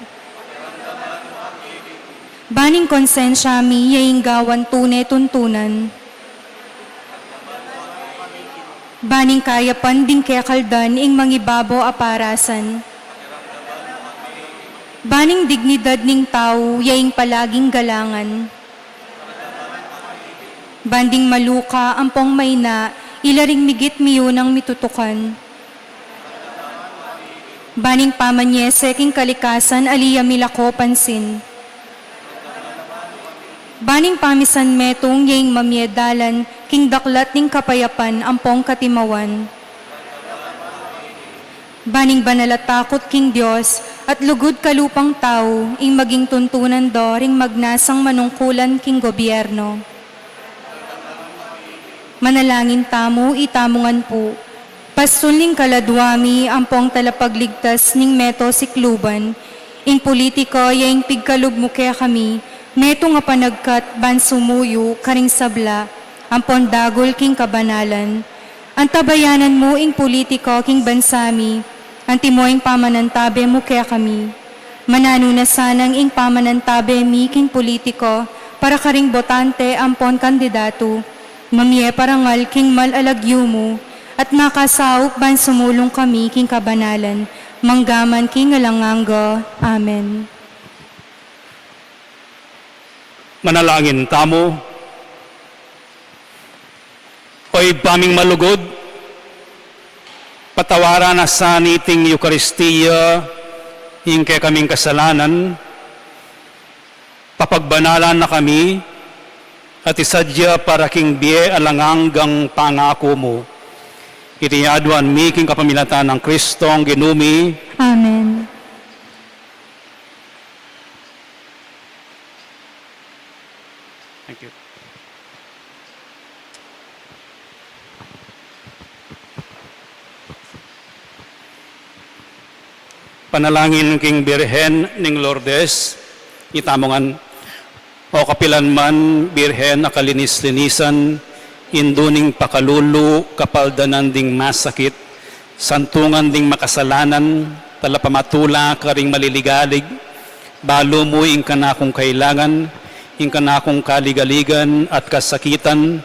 Ban ing konsensya mi ya ing gawan tune tuntunan. Ban ing kayapan ding kekaldan ing mangibabo a parasan. Ban ing dignidad ning tau ya ing palaging galangan. Ban ding maluka ampong maina, ila ring migit miyunang mitutukan. Ban ing pamanyese king kalikasan ali ya milako pansin. Ban ing pamisanmetung ya ing mamie dalan king daklat ning kapayapan ampong katimawan. Ban ing banal a takut king Dios at lugud kalupang tau ing maging tuntunan do ring magnasang manungkulan king gobyerno. Manalangin tamu, itamu ngan pu. Pastul ning kaladua mi ampong talapagligtas ning meto sikluban, ing politiko ya ing pigkalub mu kekami, metung a panagkat ban sumuyu karing sabla ampon dagul king kabanalan. Antabayanan mu ing politiko king bansa mi, antimo ing pamanantabe mu kekami. Mananu na sanang ing pamanantabe mi king politiko para karing botante ampon kandidatu, mamie parangal king mal a lagyu mu, at makasaup ban sumulung kami king kabanalan, manggaman king alang angga. Amen. Manalangin tamu. O Ibpa ming malugud, patawaran na sa niting Eukaristia ing kekaming kasalanan, papagbanalan na kami, at isadya para king bie alang anggang pangaku mu. Iti aduan mi king kapamilatan nang Kristong Ginu mi. Amen. Thank you. Panalangin king Birhen ning Lourdes, itamu ngan. O kapilan man, Birhen a kalinis-linisan, indu ning pakalulu, kapaldanan ding masakit, santungan ding makasalanan, talapamatula karing maliligalig, balu mu ing kanakung kailangan, ing kanakung kaligaligan at kasakitan,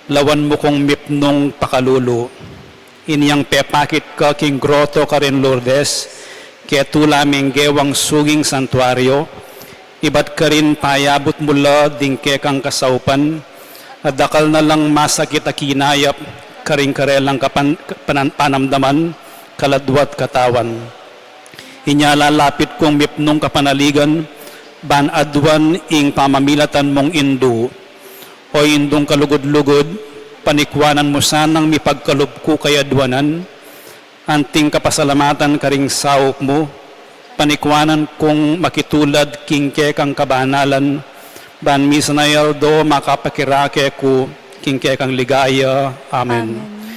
lawan mu kung mipnung pakalulu. Inyang pepakit ka king groto karin Lourdes, ketula ming gewang suging santuario, ibat karin payabut mu la ding kekang kasaupan, at dakal na lang masakit a kinayap karing karelang kapan-, panan-, panamdaman, kaladwa't katawan. Inya lalapit kung mipnung kapanaligan, ban aduan ing pamamilatan mung indu. O Indung kalugud-lugud, panikwanan mu sanang mipagkalub ku kayaduanan, anting kapasalamatan karing saup mu, panikwanan kung makitulad king kekang kabanalan, ban misan a aldo makapakirake ku king kekang ligaya. Amen. Amen.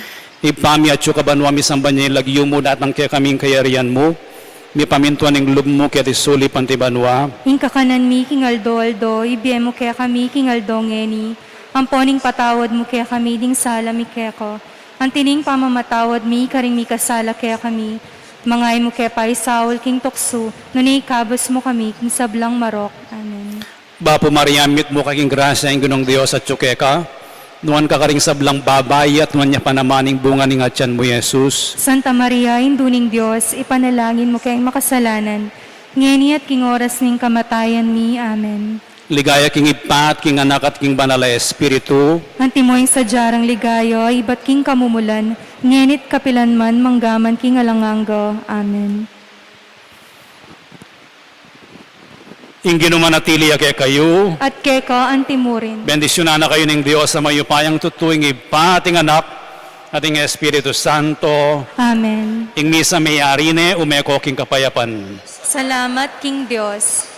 Ibpa mi atsu ka banua, misamban ya ing lagyu mu, datang kekami ing kayarian mu, mipamintuan ing lub mu keti sulip anti banua. Ing kakanan mi king aldo-aldo, ibie mu kekami king aldo ngeni, ampon ing patawad mu kekami ding sala mi keka, anti ning pamamatawad mi karing mikasala kekami, manga e mu ke paisaul king tuksu, nune ikabus mu kami king sablang marok. Amen. Bapu Maria, mitmu ka king grasya, ing Ginung Dios atsu keka. Nuan ka karing sablang babai, at nuan ya pa naman ing bunga ning atian mu, Jesus. Santa Maria, Indu ning Dios, ipanalangin mu keng makasalanan, ngeni at king oras ning kamatayan mi. Amen. Ligaya king Ibpa, at king Anak, at king Banal a Espiritu. Antimo ing sadya rang ligaya, ibat king kamumulan, ngeni't kapilan man, manggaman king alang angga. Amen. Ing Ginu manatili ya kekayu. At keka antimurin. Bendisyunan na kayu ning Dios a mayupayang tutu, ing Ibpa, at ing Anak, at ing Espiritu Santo. Amen. Ing misa meyari ne, ume ko king kapayapan. Salamat king Dios.